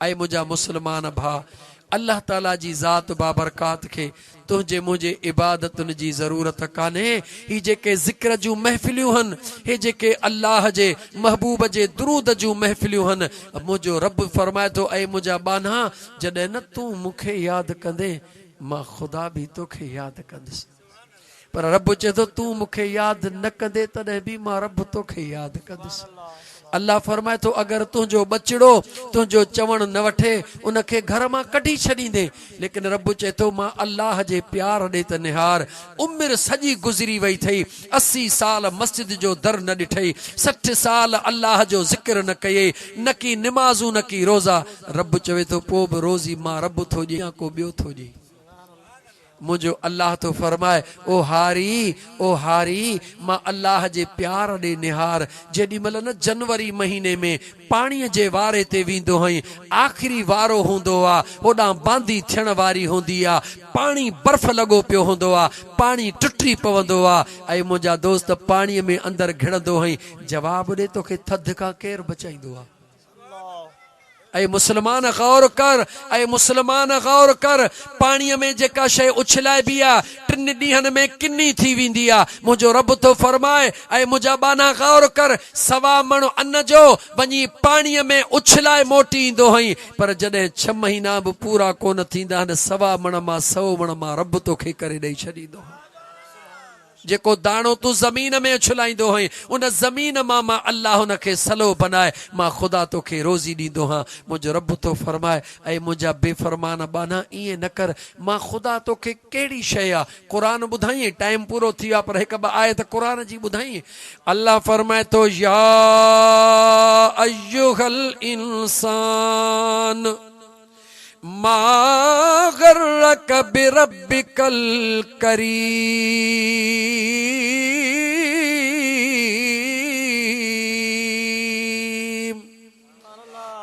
اي منهنجا مسلمان ڀاء! الله تعاليٰ جي ذات بابرڪات کي تنهنجي منهنجي عبادتن جي ضرورت ڪانهي. هي جيڪي ذڪر جون محفليون هن، هي جيڪي الله جي محبوب جي درود جون محفليون هن، منهنجو رب فرمائي ٿو، اي منهنجا ٻانها! جڏهن نه تون مون کي ياد ڪندين، مان خدا به توکي ياد ڪندس. پر رب چئي ٿو تون مون کي ياد نه ڪندي تڏهن به مان رب توکي ياد ڪندس. الله فرمائي ٿو اگر تنهنجو ٻچڙو تنهنجو چوڻ نه وٺي ان کي گهر مان ڪڍي ڇڏيندين ليڪن رب چئي ٿو مان الله جي پيار ڏي ته نهار عمر سڄي گذري وئي ٿئي 80 سال مسجد جو در نه ڏٺئي 60 سال الله جو ذڪر نه ڪيئي نه ڪي نمازون نه ڪي روزا رب چوي ٿو پوء به روزي مان رب ٿو ڏيان يا ڪو ٻيو ٿو ڏئي. منهنجو الله ٿو فرمائي، او هاري! او هاري! مان الله جي پيار ڏي نهار، جيڏي مهل نه جنوري مهيني ۾ پاڻيء جي واري تي ويندو هئين، آخري وارو هوندو آ، هوڏانهن باندي ٿيڻ واري هوندي آ، پاڻي برف لڳو پيو هوندو آ، پاڻي ٽٽي پوندو آ، اي منهنجا دوست پاڻيء ۾ اندر گهڙندو هئين، جواب ڏي توکي ٿڌ کان ڪير بچائيندو آ؟ اي مسلمان غور ڪر، اي مسلمان غور ڪر، پاڻيء ۾ جيڪا شيء اڇلائبي آ، ٽن ڏينهن ۾ ڪني ٿي ويندي آ. منهنجو رب ٿو فرمائي، اي منهنجا ٻانها غور ڪر، سوا مڻ ان جو وڃي پاڻيء ۾ اڇلائي موٽي ايندو هئين، پر جڏهن ڇهه مهينا به پورا ڪونه ٿيندا هن سوا مڻ مان سئو مڻ مان رب توکي ڪري ڏئي ڇڏيندو هو. جيڪو داڻو تون زمين ۾ اڇلائيندو هئين، ان زمين مان مان الله ان کي سلو بنائي، مان خدا توکي روزي ڏيندو هان. منهنجو رب ٿو فرمائي، اي منهنجا بي فرمان ٻانها! ائين نه ڪر، مان خدا توکي ڪهڙي شيء آ؟ قرآن ٻڌائين، ٽائيم پورو ٿي ويو آ، پر هڪ ٻه آيت قرآن جي ٻڌائين. الله فرمائي ٿو، يا ايها الانسان! ما غرک بربک الڪريم.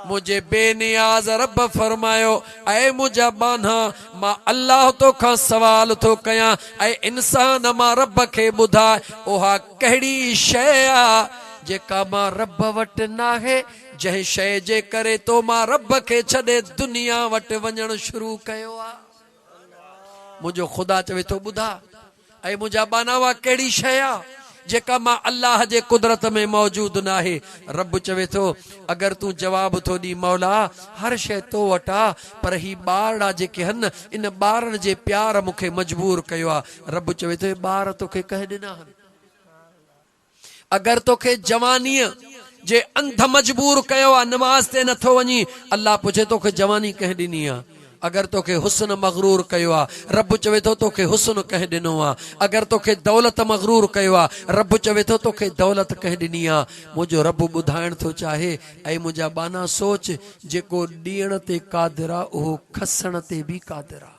منهنجي بي نياز رب فرمايو، اي منهنجا ٻانها! مان الله توکان سوال ٿو ڪيان، اي انسان مان رب کي ٻڌاء، اها ڪهڙي شيء آ جيڪا مان رب وٽ ناهي؟ جنهن شيء جي ڪري تو مان رب کي ڇڏي دنيا وٽ وڃڻ شروع ڪيو آ. منهنجو خدا چوي ٿو ٻڌاء. اي منهنجا ٻانها اها ڪهڙي شيء آ جيڪا مان الله جي قدرت ۾ موجود ناهي؟ رب چوي ٿو، اگر تون جواب ٿو ڏين مولا هر شيء تو وٽ آ پر هي ٻارڙا جيڪي هن ان ٻارن جي پيار مون کي مجبور ڪيو آ. رب چوي ٿو اهي ٻار توکي ڪنهن ڏنا هن؟ اگر توکي جوانيء جي انڌ مجبور ڪيو آ نماز تي نٿو وڃين، الله پڇي توکي جواني ڪنهن ڏني آ؟ اگر توکي حسن مغرور ڪيو آ، رب چوي ٿو توکي حسن ڪنهن ڏنو آ؟ اگر توکي دولت مغرور ڪيو آ، رب چوي ٿو توکي دولت ڪنهن ڏني آ؟ منهنجو رب ٻڌائڻ ٿو چاهي، اي منهنجا ٻانها سوچ، جيڪو ڏيڻ تي قادر آ اهو کسڻ تي به قادر آ.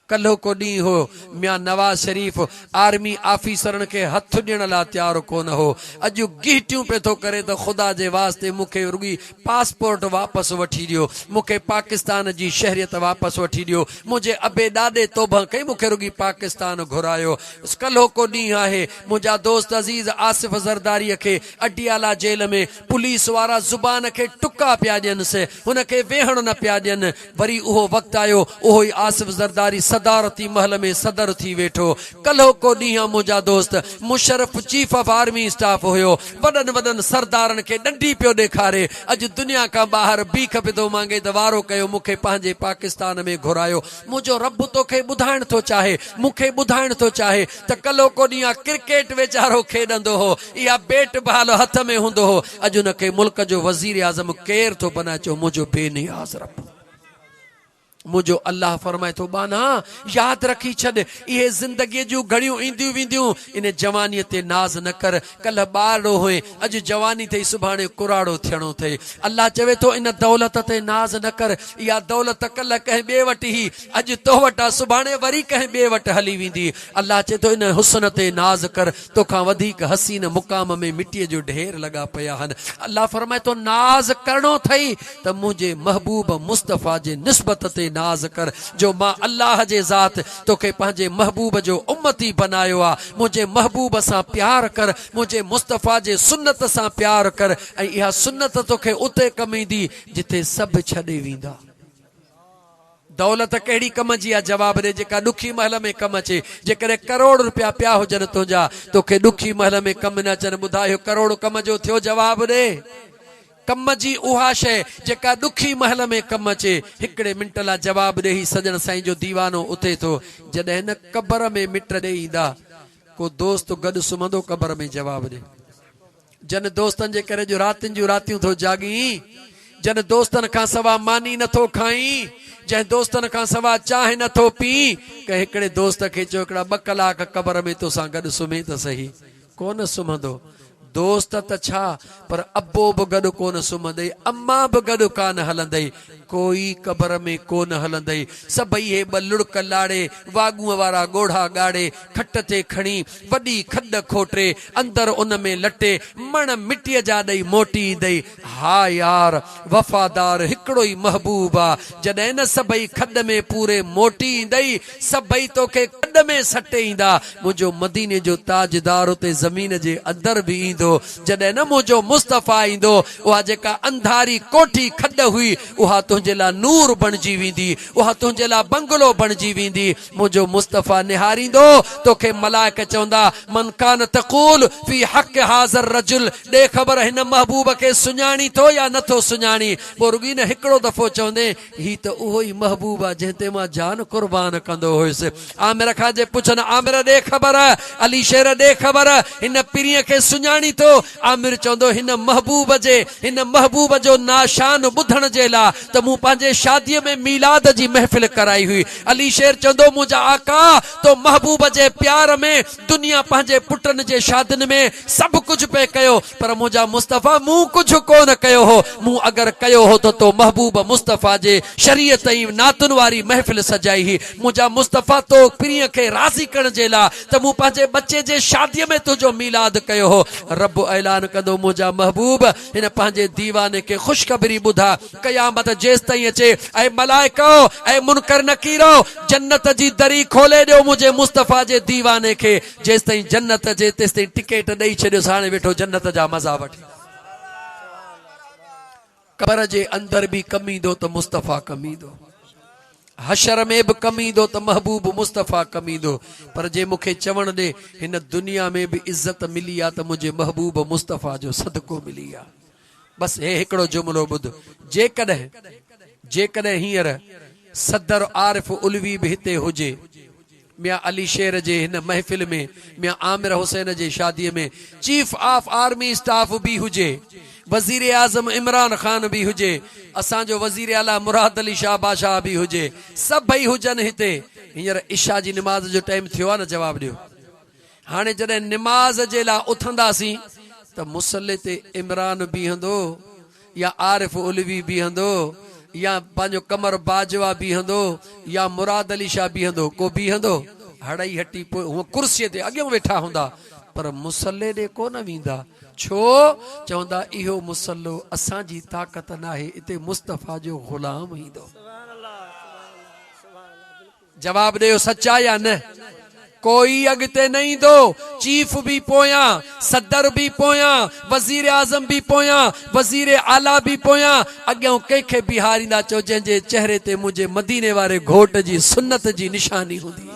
ڪلهوڪو ڏينهن هو، ميان نواز شريف آرمي آفيسرن کي هٿ ڏيڻ لاء تيار ڪونه هو. اڄ گهٽيون پئي ٿو ڪري ته خدا جي واسطي مون کي رڳي پاسپورٽ واپس وٺي ڏيو، مون کي پاڪستان جي شهريت واپس وٺي ڏيو، منهنجي ابي ڏاڏي توبهه ڪئي مون کي رڳي پاڪستان گهرايو. ڪلهوڪو ڏينهن آهي، منهنجا دوست عزيز آصف زرداري کي اڊيالا جيل ۾ پوليس وارا زبان کي ٽڪا پيا ڏينس، هن کي ويهڻ نه پيا ڏين. وري اهو وقت آيو، اهو ئي آصف زرداري صدارتي محل ۾ صدر ٿي ويٺو. ڪلهوڪو ڏينهن آ منهنجا دوست، Musharraf chief of army staff هيو، وڏن وڏن سردارن کي ڏنڊي پيو ڏيکاري، اڄ دنيا کان ٻاهر بيک به ٿو مانگي ته وارو ڪيو مون کي پنهنجي پاڪستان ۾ گهرايو. منهنجو رب توکي ٻڌائڻ ٿو چاهي، مون کي ٻڌائڻ ٿو چاهي ته ڪلهوڪو ڏينهن آ ڪرڪيٽ ويچارو کيڏندو هو، اها بيٽ بال هٿ ۾ هوندو هو، اڄ ان کي ملڪ جو وزيراعظم ڪير ٿو بنائي چئو منهنجو بي نياز رب منهنجو الله فرمائي ٿو ٻانها ياد رکي ڇڏ اهي زندگي جون گهڙيون اينديون وينديون ان جواني تي ناز نه ڪر ڪلهه ٻارڙو هئين اڄ جواني ٿئي سڀاڻي ڪراڙو ٿيڻو ٿئي الله چوي ٿو ان دولت تي ناز نه ڪر اها دولت ڪلهه ڪنهن ٻئي وٽ هئي اڄ تو وٽ آ سڀاڻي وري ڪنهن ٻئي وٽ هلي ويندي الله چئي ٿو ان حسن تي ناز ڪر، توکان وڌيڪ حسين مقام ۾ مٽيء جو ڍير لڳا پيا آهن. الله فرمائي ٿو ناز ڪرڻو اٿئي ته منهنجي محبوب مصطفيٰ جي نسبت تي ناز ڪر، جو مان الله جي ذات توکي پنهنجي محبوب جو امتي بنايو آ، منهنجي محبوب سان پيار ڪر، منهنجي مصطفيٰ جي سنت سان پيار ڪر ۽ اها سنت توکي اتي ڪم ايندي جتي سڀ ڇڏي ويندا. دولت ڪهڙي ڪم جي آ جواب ڏي جيڪا ڏکي مهل ۾ ڪم اچي جيڪڏهن ڪروڙ روپيا پيا هجن تنهنجا توکي ڏکي مهل ۾ ڪم نه اچن ٻڌاء اهو ڪروڙ ڪم جو ٿيو جواب ڏي ڪم جي اها شيء جيڪا ڏکي مهل ۾ ڪم اچي هڪڙي منٽ لا جواب ڏي هي سڄڻ سائين جو ديوانو اٿي ٿو جڏهن نه قبر ۾ مٽ ڏي ايندا ڪو دوست گڏ سمهندو قبر ۾ جواب ڏي. جن دوستن جي ڪري جو راتين جون راتيون ٿو جاڳين، جن دوستن کان سوا ماني نه ٿو کائين، جنهن دوستن کان سوا چانهه نه ٿو پين، ڪنهن هڪڙي دوست کي چئو هڪڙا ٻه ڪلاڪ قبر ۾ توسان گڏ سمهي ته سهي، ڪونه سمهندو. دوست ته ڇا پر ابو به گڏ ڪونه سمهندئي، اما به گڏ ڪانه هلندئي، ڪوئي قبر ۾ ڪونه هلندئي. سڀئي اهي ٻه لڙڪ لاڙي، واڳونء وارا ڳوڙها ڳاڙي، کٽ تي کڻي، وڏي کڏ کوٽي، اندر ان ۾ لٽي، مڻ مٽيء جا ڏئي موٽي ايندئي. ها يار! وفادار هڪڙو ئي محبوب آ. جڏهن نه سڀئي کڏ ۾ پوري موٽي ايندئي، سڀئي توکي کڏ ۾ سٽي ايندا. منهنجو مديني جو تاجدار اتي زمين جي اندر به ايندو. جڏهن نه منهنجو مصطفيٰ ايندو، اها جيڪا انڌاري ڪوٺي کڏ هئي، اها تنهنجي لاء نور بڻجي ويندي، اها تنهنجي لاء بنگلو بڻجي ويندي. منهنجو مصطفيٰ نهاريندو، توکي ملائڪ چوندا، من ڪان تقول في حق هذا الرجل، ڏي خبر هن محبوب کي سڃاڻين ٿو يا نه ٿو سڃاڻين؟ پوء رڳي نه هڪڙو دفعو چوندين، هي ته اهو ئي محبوب آ جنهن تي مان جان قربان ڪندو هيس. عامر کان جي پڇن، عامر ڏي خبر، علي شير ڏي خبر، هن پرينء کي سڃاڻين ٿو؟ عامر چوندو، هن محبوب جي، هن محبوب جو ناشان ٻڌڻ جي لاء ته مون پنهنجي شاديء ۾ ميلاد جي محفل ڪرائي هئي. علي شير چوندو، منهنجا آقا! تو محبوب جي پيار ۾ دنيا پنهنجي پٽن جي شادين ۾ سڀ ڪجهه پئي ڪيو، پر منهنجا مصطفيٰ مون ڪجهه ڪو نه ڪيو هو، مون اگر ڪيو هو ته تو محبوب مصطفيٰ جي شريعت ۽ نعتن واري محفل سجائي هئي، منهنجا مصطفيٰ تو پرينء کي راضي ڪرڻ جي لاء ته مون پنهنجي ٻچي جي شاديء ۾ تنهنجو ميلاد ڪيو هو. رب اعلان ڪندو، منهنجا محبوب! هن پنهنجي ديواني کي خوشخبري ٻڌاء، قيامت جيستائين اچي، اي ملائڪؤ! اي منڪر نڪيرؤ! جنت جي دري کولي ڏيو منهنجي مصطفيٰ جي ديواني کي، جيستائين جنت اچي تيستائين ٽڪيٽ ڏئي ڇڏيوس، هاڻي ويٺو جنت جا مزا وٺي. قبر جي اندر به ڪم ايندو ته مصطفيٰ ڪم ايندو. حشر ۾ به ڪم ايندو ته محبوب مصطفيٰ ڪم ايندو، پر جي مون کي چوڻ ڏي، هن دنيا ۾ به عزت ملي آ ته منهنجي محبوب مصطفيٰ جو صدقو ملي آ. بس هي هڪڙو جملو ٻڌ، جيڪڏهن، جيڪڏهن هينئر صدر عارف علوي به هتي هجي، ميان علي شير جي هن محفل ۾ ميان عامر حسين جي شادي ۾ چيف آف آرمي اسٽاف به هجي، وزيراعظم عمران خان به هجي، اسان جو وزيراعليٰ مراد علي شاهه بادشاهه به هجي، سڀئي هجن هتي، هينئر عشاء جي نماز جو ٽائيم ٿيو آهي نه جواب ڏيو. هاڻي جڏهن نماز جي لاء اٿنداسين ته مصلي تي عمران بيهندو يا عارف علوي بيهندو يا پنهنجو قمر باجوا بيهندو يا مراد علي شاهه بيهندو ڪو بيهندو؟ هڙئي هٽي پوء هونء ڪرسيء تي اڳيون ويٺا هوندا پر مصلي ڏي ڪو نه ويندا. ڇو؟ چوندا اهو مصلو اسان جي طاقت ناهي اتي مصطفيٰ جو غلام ايندو. جواب ڏيو سچ آ يا نه؟ ڪوئي اڳتي نه ايندو، چيف به پويان، صدر به پويان، وزيراعظم به پويان، وزير اعليٰ به پويان، اڳيان ڪنهن کي بيهاريندا چئو جنهن جي چهري تي منهنجي مديني واري گهوٽ جي سنت جي نشاني هوندي.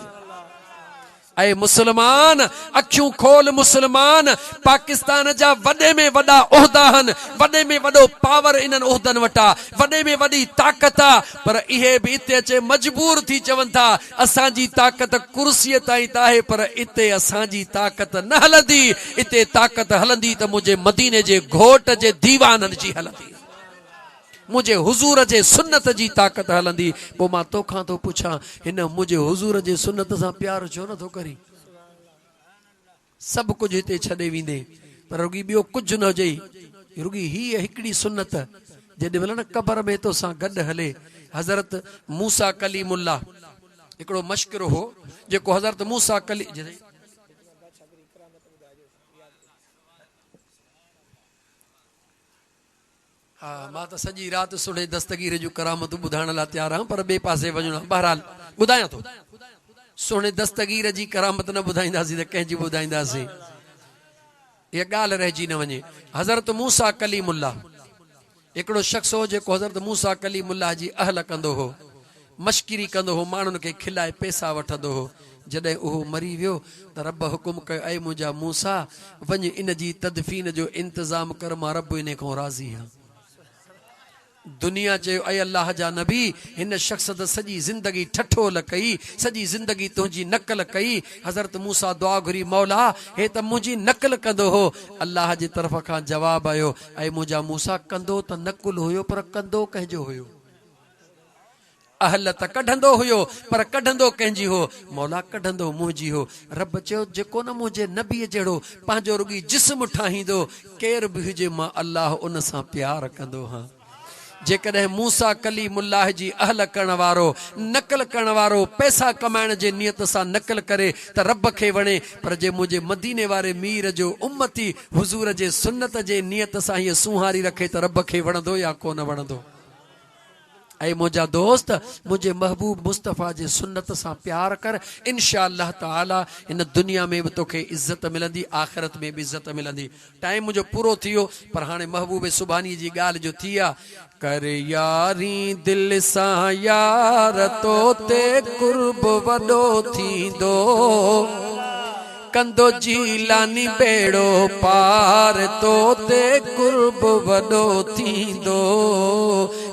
اي مسلمان! اکيون کول مسلمان! پاڪستان جا وڏي ۾ وڏا عهدا هن، وڏي ۾ وڏو پاور انهن عهدن وٽ آ، وڏي ۾ وڏي طاقت آ، پر اهي به اتي اچي مجبور ٿي چون ٿا، اسان جي طاقت ڪرسيء تائين ته آهي پر اتي اسان جي طاقت نه هلندي، اتي طاقت هلندي ته منهنجي مديني جي گهوٽ جي ديوانن جي هلندي. منهنجي حضور جي سنت جي طاقت هلندي، پوء مان توکان ٿو پڇان، هن منهنجي حضور جي سنت سان پيار ڇو نٿو ڪرين؟ سڀ ڪجهه هتي ڇڏي ويندين، پر رڳي ٻيو ڪجهه نه هجئي، رڳي هيء هڪڙي سنت، جيڏي مهل نه قبر ۾ توسان گڏ هلي. حضرت موسيٰ ڪليم الله هڪڙو مشڪرو هو، جيڪو حضرت موسيٰ ڪليم. ها مان ته سڄي رات سهڻي دستگير جون ڪرامتون ٻڌائڻ لاء تيار آهيان پر ٻئي پاسي وڃڻو آهي بهرحال ٻڌايان ٿو سهڻي دستگير جي ڪرامت نه ٻڌائينداسين ته ڪنهن جي ٻڌائينداسين اها ڳالهه رهجي نه وڃي حضرت موسيٰ ڪليم الله هڪڙو شخص هو جيڪو حضرت موسيٰ ڪليم الله جي اهل ڪندو هو مشڪري ڪندو هو، ماڻهن کي کلائي پئسا وٺندو هو. جڏهن اهو مري ويو ته رب حڪم ڪيو، اي منهنجا موسيٰ! وڃ ان جي تدفين جو انتظام ڪر، مان رب انهي کان راضي آهيان. دنيا چيو، اي الله جا نبي! هن شخص ته سڄي زندگي ٺٺول ڪئي، سڄي زندگي تنهنجي نقل ڪئي. حضرت موسيٰ دعا گهري، مولا! هي ته منهنجي نقل ڪندو هو. الله جي طرف کان جواب آيو، اي منهنجا موسيٰ! ڪندو ته نقل هيو پر ڪندو ڪنهن جو هيو؟ اهل ته ڪڍندو هيو، پر ڪڍندو ڪنهن جي هو؟ مولا ڪڍندو منهنجي هو. رب چيو، جيڪو نه منهنجي نبيء جهڙو پنهنجو رڳي جسم ٺاهيندو، ڪير به هجي مان الله ان سان پيار ڪندو هان. جيڪڏهن موسيٰ ڪليم الله جي اهل ڪرڻ وارو، نقل ڪرڻ وارو پئسا ڪمائڻ جي نيت سان نقل ڪري ته رب کي وڻي، پر جي منهنجي مديني واري مير جو امتي حضور جي سنت جي نيت سان هيء سونهاري رکي ته رب کي وڻندو يا ڪونه وڻندو؟ اي منهنجا دوست! منهنجي محبوب مصطفيٰ جي سنت سان پيار ڪر، ان شاء الله تعاليٰ هن دنيا ۾ به توکي عزت ملندي، آخرت ۾ به عزت ملندي. ٽائيم منهنجو پورو ٿي ويو، پر هاڻي محبوب سبحاني جي ڳالهه جو ٿي آ، ڪر يارين دل سان يار تو تي قرب وڏو ٿيندو. ڪندو جيلاني ٻيڙو پار تو تي قرب وڏو ٿيندو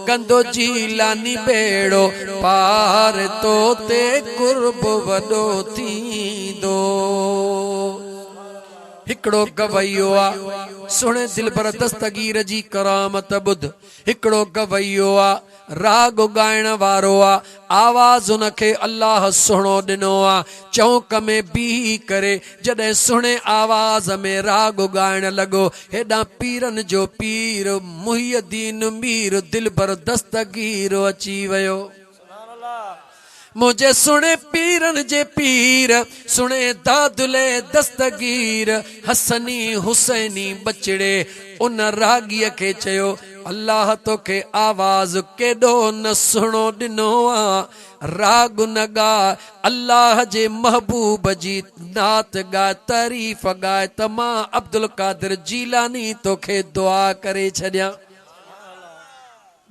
ڪندو جيلاني ٻيڙو پار تو تي قرب وڏو ٿيندو. هڪڙو گويو آ سهڻي دلبر دستگير جي ڪرامت ٻڌ هڪڙو گويو آ راڳ ڳائڻ وارو آ، آواز ان کي الله سهڻو ڏنو آ، چونڪ ۾ بيهي ڪري جڏهن سهڻي آواز ۾ راڳ ڳائڻ لڳو، هيڏانهن پيرن جو پير محي الدين مير دلبر دستگير اچي ويو. منهنجي سهڻي پيرن جي پير، سهڻي دادلي دستگير، حسني حسيني ٻچڙي ان راڳيء کي چيو، الله توکي آواز ڪيڏو نه سهڻو ڏنو آ، راڳ نه ڳاء، الله جي محبوب جي نعت ڳاء، تعريف ڳاء ته مان عبدالقادر جيلاني توکي دعا ڪري ڇڏيان.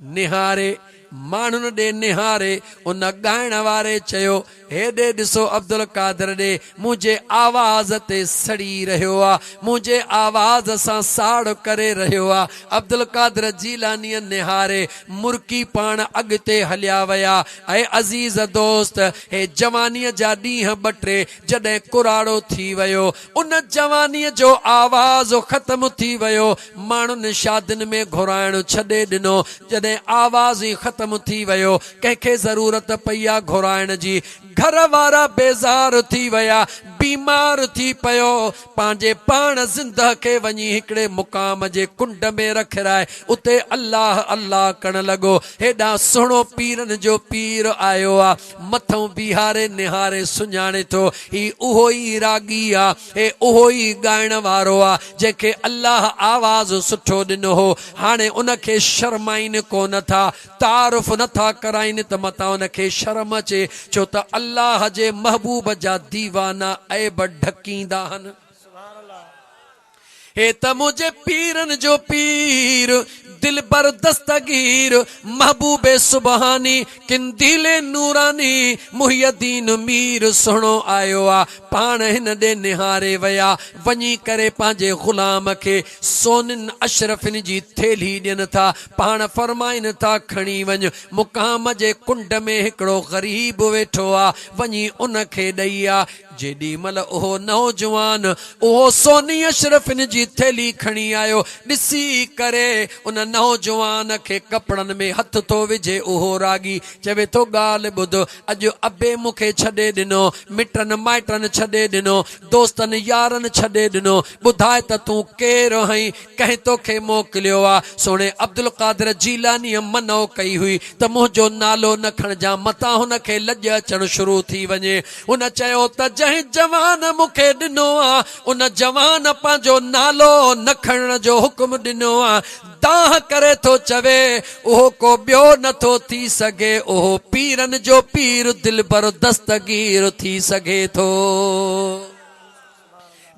نهاري، ماڻهن ڏي نهاري ان ڳائڻ واري چيو، هيڏي ڏسو عبدالقادر ڏي، منهنجي آواز تي سڙي رهيو آ، منهنجي آواز سان ساڙ ڪري رهيو آ. عبدالقادر جيلانيء نهاري مرڪي پاڻ اڳتي هليا ويا. اي عزيز دوست! هي جوانيء جا ڏينهن ٻه ٽي جڏهن ڪراڙو ٿي ويو، ان جوانيء جو آواز ختم ٿي ويو، ماڻهن شادين ۾ گهرائڻ ڇڏي ڏنو، جڏهن آواز ئي ختم ٿي ويو، ڪنهن کي ضرورت پئي آ گهرائڻ جي، گهر وارا بيزار ٿي ويا، بيمار ٿي پيو، پنهنجي پاڻ زندهه کي وڃي هڪڙي مقام جي ڪنڊ ۾ رکرائي اتي الله الله ڪرڻ لڳو، هيڏانهن سهڻو پيرن جو پير آيو آ، مٿئون بيهاري نهاري سڃاڻي ٿو، هي اهو ئي راڳي آ، هي اهو ئي ڳائڻ وارو آ، جنهن کي الله آواز سٺو ڏنو هو، هاڻي ان کي شرمائين ڪونه ٿا، تعارف نه ٿا ڪرائين ته متان ان کي شرم اچي، ڇو ته الله جي محبوب جا ديوانا عيب ڍڪيندا آهن. هي ته منهنجي پيرن جو پير، دلبر دستگير، محبوب سبحاني، قنديل نوراني، محي الدين مير سهڻو آيو آ. پاڻ هن ڏي نهاري ويا، وڃي ڪري پنهنجي غلام کي سونين اشرفين جي ٿيلهي ڏين ٿا. پاڻ فرمائن ٿا، کڻي وڃ، مقام جي ڪنڊ ۾ هڪڙو غريب ويٺو آ، وڃي ان کي ڏئي آ. جيڏي مھل اھو نوجوان اھو سوني اشرفين جي ٿيلھي کڻي آيو، ڏسي ڪري ان نوجوان کي ڪپڙن ۾ ھٿ ٿو وجھي. اھو راڳي چوي ٿو، ڳالھ ٻڌ، اڄ ابي مون کي ڇڏي ڏنو، مٽن مائٽن ڇڏي ڏنو، دوستن يارن ڇڏي ڏنو، ٻڌاء ته تون ڪير ھئين، ڪنهن توکي موڪليو آ؟ سهڻي عبدالقادر جيلانيء منع ڪئي هئي ته منهنجو نالو نه کڻجان متان هن کي لڄ اچڻ شروع ٿي وڃي. هن چيو ته جنهن جوان مون کي ڏنو آ، ان جوان پنهنجو نالو نه کڻڻ جو حڪم ڏنو آ. دانهن ڪري ٿو چوي، اهو ڪو ٻيو نه ٿو ٿي سگهي، اهو پيرن جو پير دلبر دستگير ٿي سگهي ٿو.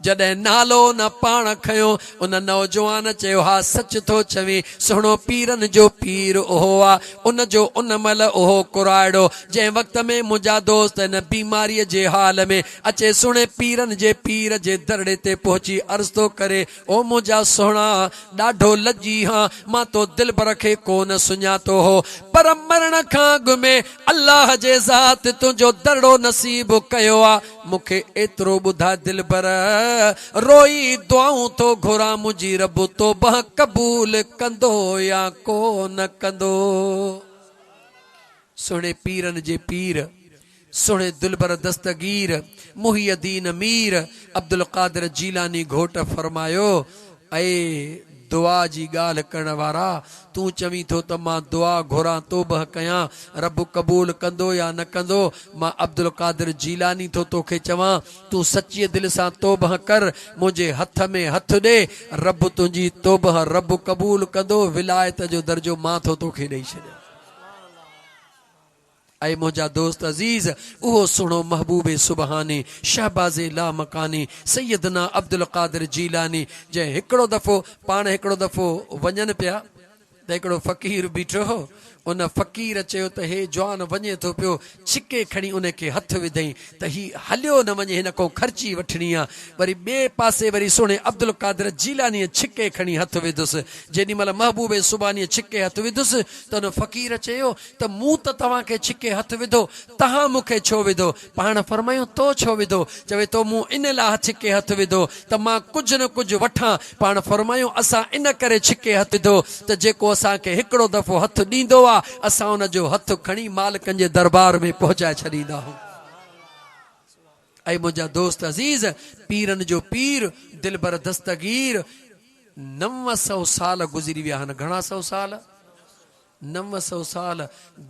جڏهن نالو ان پاڻ کنيو، ان نوجوان چيو، ها سچ ٿو چوين، سهڻو پيرن جو پير اهو آ، ان جو ان مهل اهو ڪرائڙو، جنهن وقت ۾ منهنجا دوست هن بيماريء جي حال ۾ اچي سهڻي پيرن جي پير جي درڙي تي پهچي عرض ٿو ڪري، او منهنجا سهڻا! ڏاڍو لڄي هان، مان تو دلبر کي ڪو نه سڃاتو هو، پر مرڻ کان اڳ ۾ الله جي ذات تنهنجو درڙو نصيب ڪيو آ، مون کي ايترو ٻڌاء دلبر! روئي دعائون ٿو گهران منهنجي رب توبه قبول ڪندو يا ڪو نه ڪندو؟ سهڻي پيرن جي پير، سهڻي دلبر دستگير، محي الدين مير عبدالقادر جيلاني گهوٽ فرمايو، اي دعا جي ڳالهه ڪرڻ وارا! تون چوين ٿو ته مان دعا گهران توبهه ڪيان، رب قبول ڪندو يا نه ڪندو؟ مان عبدالقادر جيلاني ٿو توکي چوان، تون سچيء دل سان توبهه ڪر، منهنجي هٿ ۾ هٿ ڏي، رب تنهنجي توبهه رب قبول ڪندو، ولايت جو درجو مان ٿو توکي ڏئي ڇڏيان. اي منهنجا دوست عزيز! اهو سهڻو محبوب سبحاني، شهباز لامڪاني، سيدنا عبدالقادر جيلاني، جنهن هڪڙو دفعو پاڻ هڪڙو دفعو وڃن پيا ته هڪڙو فقير بيٺو هو، ان فقير چيو ته هي جوان وڃي ٿو پيو، ڇڪي کڻي ان کي هٿ وڌئين ته هي هليو نه وڃي هن کان خرچي وٺڻي آ، وري ٻئي پاسي وري سهڻي عبدالقادر جيلانيء ڇڪي کڻي هٿ وڌس، جيڏي مهل محبوب سبحانيء ڇڪي هٿ وڌس ته ان فقير چيو ته مون ته توهان کي ڇڪي هٿ وڌو، توهان مون کي ڇو وڌو؟ پاڻ فرمايو، تو ڇو وڌو؟ چوي ٿو، مون ان لاء ڇڪي هٿ وڌو ته مان ڪجهه نه ڪجهه وٺان. پاڻ فرمايو، اسان ان ڪري ڇڪي هٿ وڌو ته جيڪو اسان کي هڪڙو دفعو هٿ ڏيندو آ، اسان ان جو هٿ کڻي مالڪن جي دربار ۾ پهچائي ڇڏيندا آهيون. اي منهنجا دوست عزيز! پيرن جو پير، دلبر دستگير، 900 سال گذري ويا آهن. گهڻا سئو سال؟ 900 سال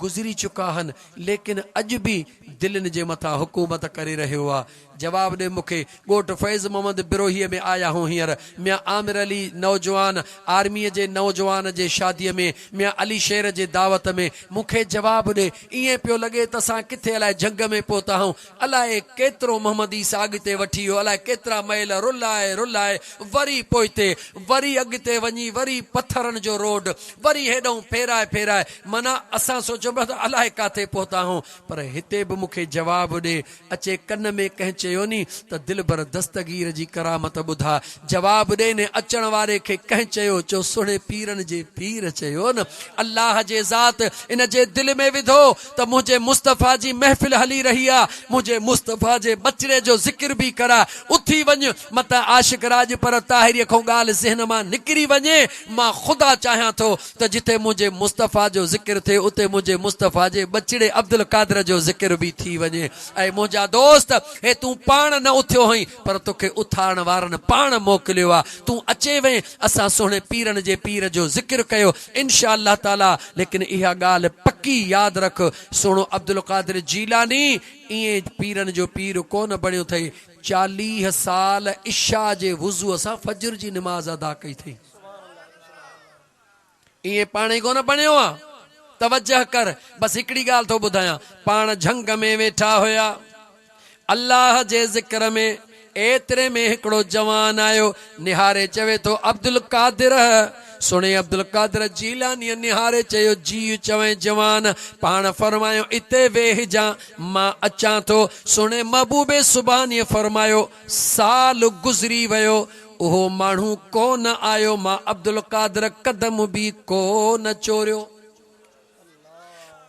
گذري چڪا آهن، ليڪن اڄ به دلين جي مٿان حڪومت ڪري رهيو آ. جواب ڏي مون کي، ڳوٺ فيض محمد بروهيء ۾ آيا هون هينئر ميان عامر علي نوجوان آرميء جي نوجوان جي شاديء ۾ ميان علي شير جي دعوت ۾. مون کي جواب ڏي، ائين پيو لڳي ته اسان ڪٿي الائي جهنگ ۾ پهتا آهيون. الائي ڪيترو محمد عيسيٰ اڳتي وٺي ويو، الائي ڪيترا ميل رلائي رلائي وري پوئتي، وري اڳتي وڃي وري پٿرن جو روڊ، وري هيڏانهون ڦيرائي ڦيرائي. ڦيرائي. معنيٰ اسان سوچيون پيا ته الائي ڪاٿي پهتا آهيون، پر هتي به مون کي جواب ڏي. اچي ڪن ۾ ڪنهن چيو ني ته دلبر دستگير جي ڪرامت ٻڌاء. جواب ڏي ني اچڻ واري کي ڪنهن چيو؟ چيو سهڻي پيرن جي پير چيو نه الله جي ذات ان جي دل ۾ وڌو ته منهنجي مصطفيٰ جي محفل هلي رهي آ، منهنجي مصطفيٰ جي ٻچڙي جو ذڪر به ڪراء. اٿي وڃ، متان عاشق راڄ پر طاهريء کان ڳالهه ذهن مان نڪري وڃي. مان خدا چاهيان ٿو ته جتي منهنجي مصطفيٰ جو ذڪر ٿئي اتي منهنجي مصطفيٰ جي ٻچڙي عبدالقادر جو ذڪر به ٿي وڃي. اي منهنجا دوست! هي تون پاڻ نه اٿيو هئين پر توکي اٿارڻ وارن پاڻ موڪليو آ. تون اچي وئين، اسان سهڻي پيرن جي پير جو ذڪر ڪيو. انشاء الله تعاليٰ ليڪن اها ڳالهه پڪي ياد رک سهڻو عبدالقادر جيلاني ائين پيرن جو پير ڪونه بڻيو اٿئي. 40 سال عشاء جي وضوء سان فجر جي نماز ادا ڪئي اٿئي. ائين پاڻ ئي ڪونه بڻيو آ. توجه ڪر، بس هڪڙي ڳالهه ٿو ٻڌايان. پاڻ جهنگ ۾ ويٺا هيا. الله جي ذڪر ۾، ايتري ۾ هڪڙو جوان آيو، نهاري چوي ٿو، عبدالقادر! سڻي عبدالقادر جيلانيء نهاري چيو، جيء چوين جوان! پاڻ فرمايو، اتي ويهجان، مان اچان ٿو. سهڻي محبوب سبحانيء فرمايو، سال گذري ويو، اهو ماڻهو ڪو نه آيو، مان عبدالقادر قدم به ڪو نه چوريو.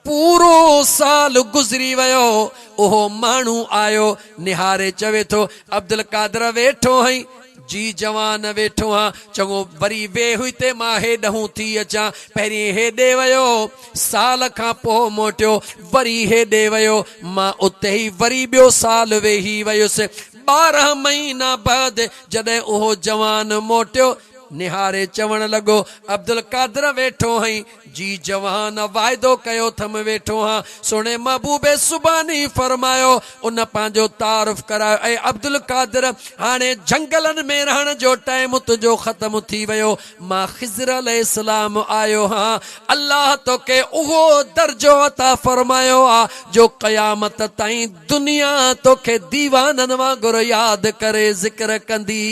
پورو سال گذري ويو، اهو ماڻهو آيو، نهاري چوي ٿو، عبدالقادر ويٺو هئين؟ جي جوان ويٺو هان، چڱو وري ويهه هتي مان هيڏهون ٿي اچان. پهرين هيڏي ويو، سال کان پوء موٽيو، وري هيڏي ويو، مان اتي ئي وري ٻيو سال ويهي ويس. 12 مهينا بعد جڏهن اهو جوان موٽيو، نهاري چوڻ لڳو، عبدالقادر ويٺو هئين؟ جي جوان واعدو ڪيو ٿم ويٺو هان. سهڻي محبوب سبحاني فرمايو، ان پنهنجو تعارف ڪرايو، اي عبدالقادر! هاڻي جهنگلن ۾ رهڻ جو ٽائيم تنهنجو ختم ٿي ويو، مان خضر عليه السلام آيو هان، الله توکي اهو درجو عطا فرمايو آ جو قيامت تائين دنيا توکي ديوانن وانگر ياد ڪري ذڪر ڪندي.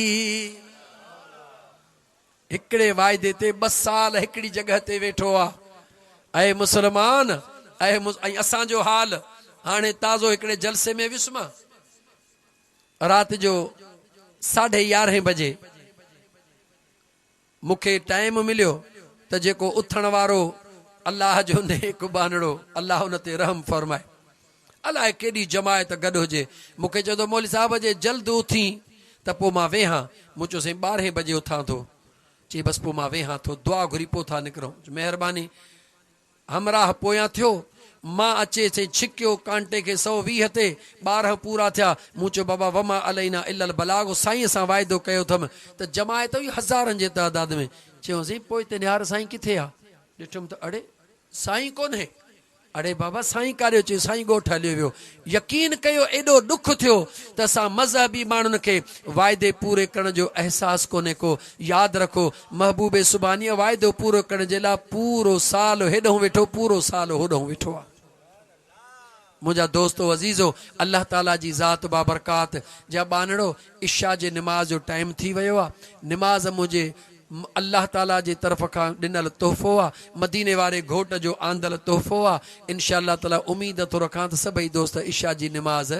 هڪڙي واعدي تي ٻه سال هڪڙي جڳهه تي ويٺو آ. اي مسلمان! اي ۽ اسان جو حال هاڻي تازو هڪڙي جلسي ۾ ويس مان رات جو ساڍي يارهين بجي مون کي ٽائيم مليو ته جيڪو اٿڻ وارو الله جو نيڪ ٻانهڙو الله ان تي رحم فرمائي الائي ڪيڏي جماعت گڏ هجي. مون کي چوندو مولوي صاحب جي جلد اٿين ته پوء مان ويهان. مون چيو سائين ٻارهين بجي اٿان ٿو. چي بس پوء مان ويهان ٿو. دعا گهري پوء ٿا نڪرون. چيو مهرباني. همراهه پويان ٿيو. مان اچي سائين ڇڪيو ڪانٽي کي 120 تي. 12 پورا ٿيا. مون چيو بابا وما علينا الا البلاغ سائين سان واعدو ڪيو اٿم ته جماعت هئي هزارن جي تعداد ۾. چيو سائين پوء ته نهار سائين ڪٿي آ. ڏٺم ته اڙي سائين ڪونهي. اڙي بابا سائين ڪاڏي چيو سائين ڳوٺ هليو ويو. يقين ڪيو ايڏو ڏک ٿيو ته اسان مذهبي ماڻهن کي واعدي پوري ڪرڻ جو احساس ڪونهي ڪو. ياد رکو محبوب سبحانيء واعدو پورو ڪرڻ جي لاء پورو سال هيڏهون ويٺو پورو سال هوڏهون ويٺو آ. منهنجا دوستو عزيزو الله تعالي جي ذات بابرڪات جا ٻانهڙو عشاء جي نماز جو ٽائيم ٿي ويو آ نماز منهنجي الله تعالي جي طرف کان ڏنل تحفو آ مديني واري گهوٽ جو آندل تحفو آ انشاء الله تعالي اميد ٿو رکان ته سڀئي دوست عشاء جي نماز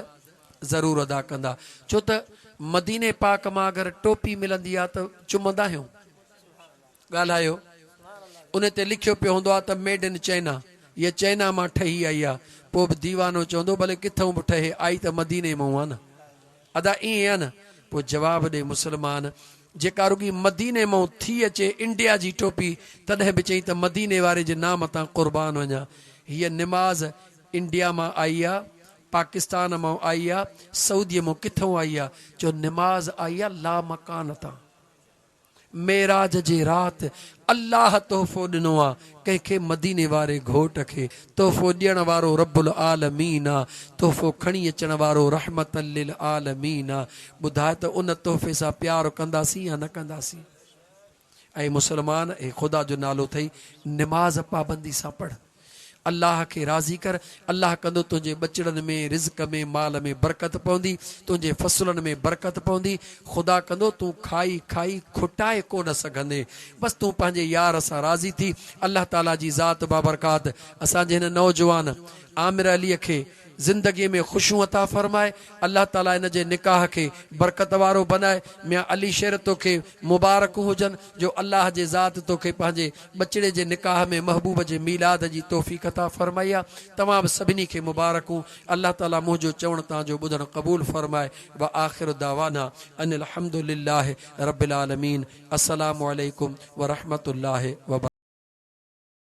ضرور ادا ڪندا ڇو ته مديني پاڪ مان اگر ٽوپي ملندي آ ته چمندا آهيون ڳالهايو ان تي لکيو پيو هوندو آهي ته ميڊ ان چائنا هيء چائنا مان ٺهي آئي آهي پوء به ديوانو چوندو ڀلي ڪٿئون به ٺهي آئي ته مديني مئون آهي نه ادا ائين آهي نه پوء جواب ڏي مسلمان جيڪا رڳي مديني مئون ٿي اچي انڊيا جي ٽوپي تڏهن به چئين ته مديني واري جي نام تان قربان وڃان هيء نماز انڊيا مان آئي آ پاڪستان مئون آئي آ سعودي مئون ڪٿئون آئي آ چو نماز آئي آ لامڪان تان. معراج جي رات الله تحفو ڏنو آ ڪنهن کي مديني واري گهوٽ کي تحفو ڏيڻ وارو رب العالمين آ تحفو کڻي اچڻ وارو رحمت للعالمين آ ٻڌاء ته ان تحفي سان پيار ڪنداسين يا نه ڪنداسين اي مسلمان اي خدا جو نالو اٿئي نماز پابندي سان پڙھ. الله کي راضي ڪر، الله ڪندو تنهنجي ٻچڙن ۾، رزق ۾، مال ۾ برڪت پوندي، تنهنجي فصلن ۾ برڪت پوندي، خدا ڪندو تون کائي کائي کٽائي ڪو نه سگهندين. بس تون پنهنجي يار سان راضي ٿي. الله تعاليٰ جي ذات بابرڪات اسان جي هن نوجوان عامر عليء کي زندگيء ۾ خوشيون عطا فرمائي. الله تعاليٰ هن جي نڪاح کي برڪت وارو بنائي. ميان علي شير توکي مبارڪون هجن جو الله جي ذات توکي پنهنجي ٻچڙي جي نڪاح ۾ محبوب جي ميلاد جي توفيق عطا فرمائي آ. توهان به سڀني کي مبارڪون. الله تعاليٰ منهنجو چوڻ توهان جو ٻڌڻ قبول فرمائي. وآخر دعوانا ان الحمد لله رب العالمين. السلام عليڪم ورحمة الله وبرڪاته.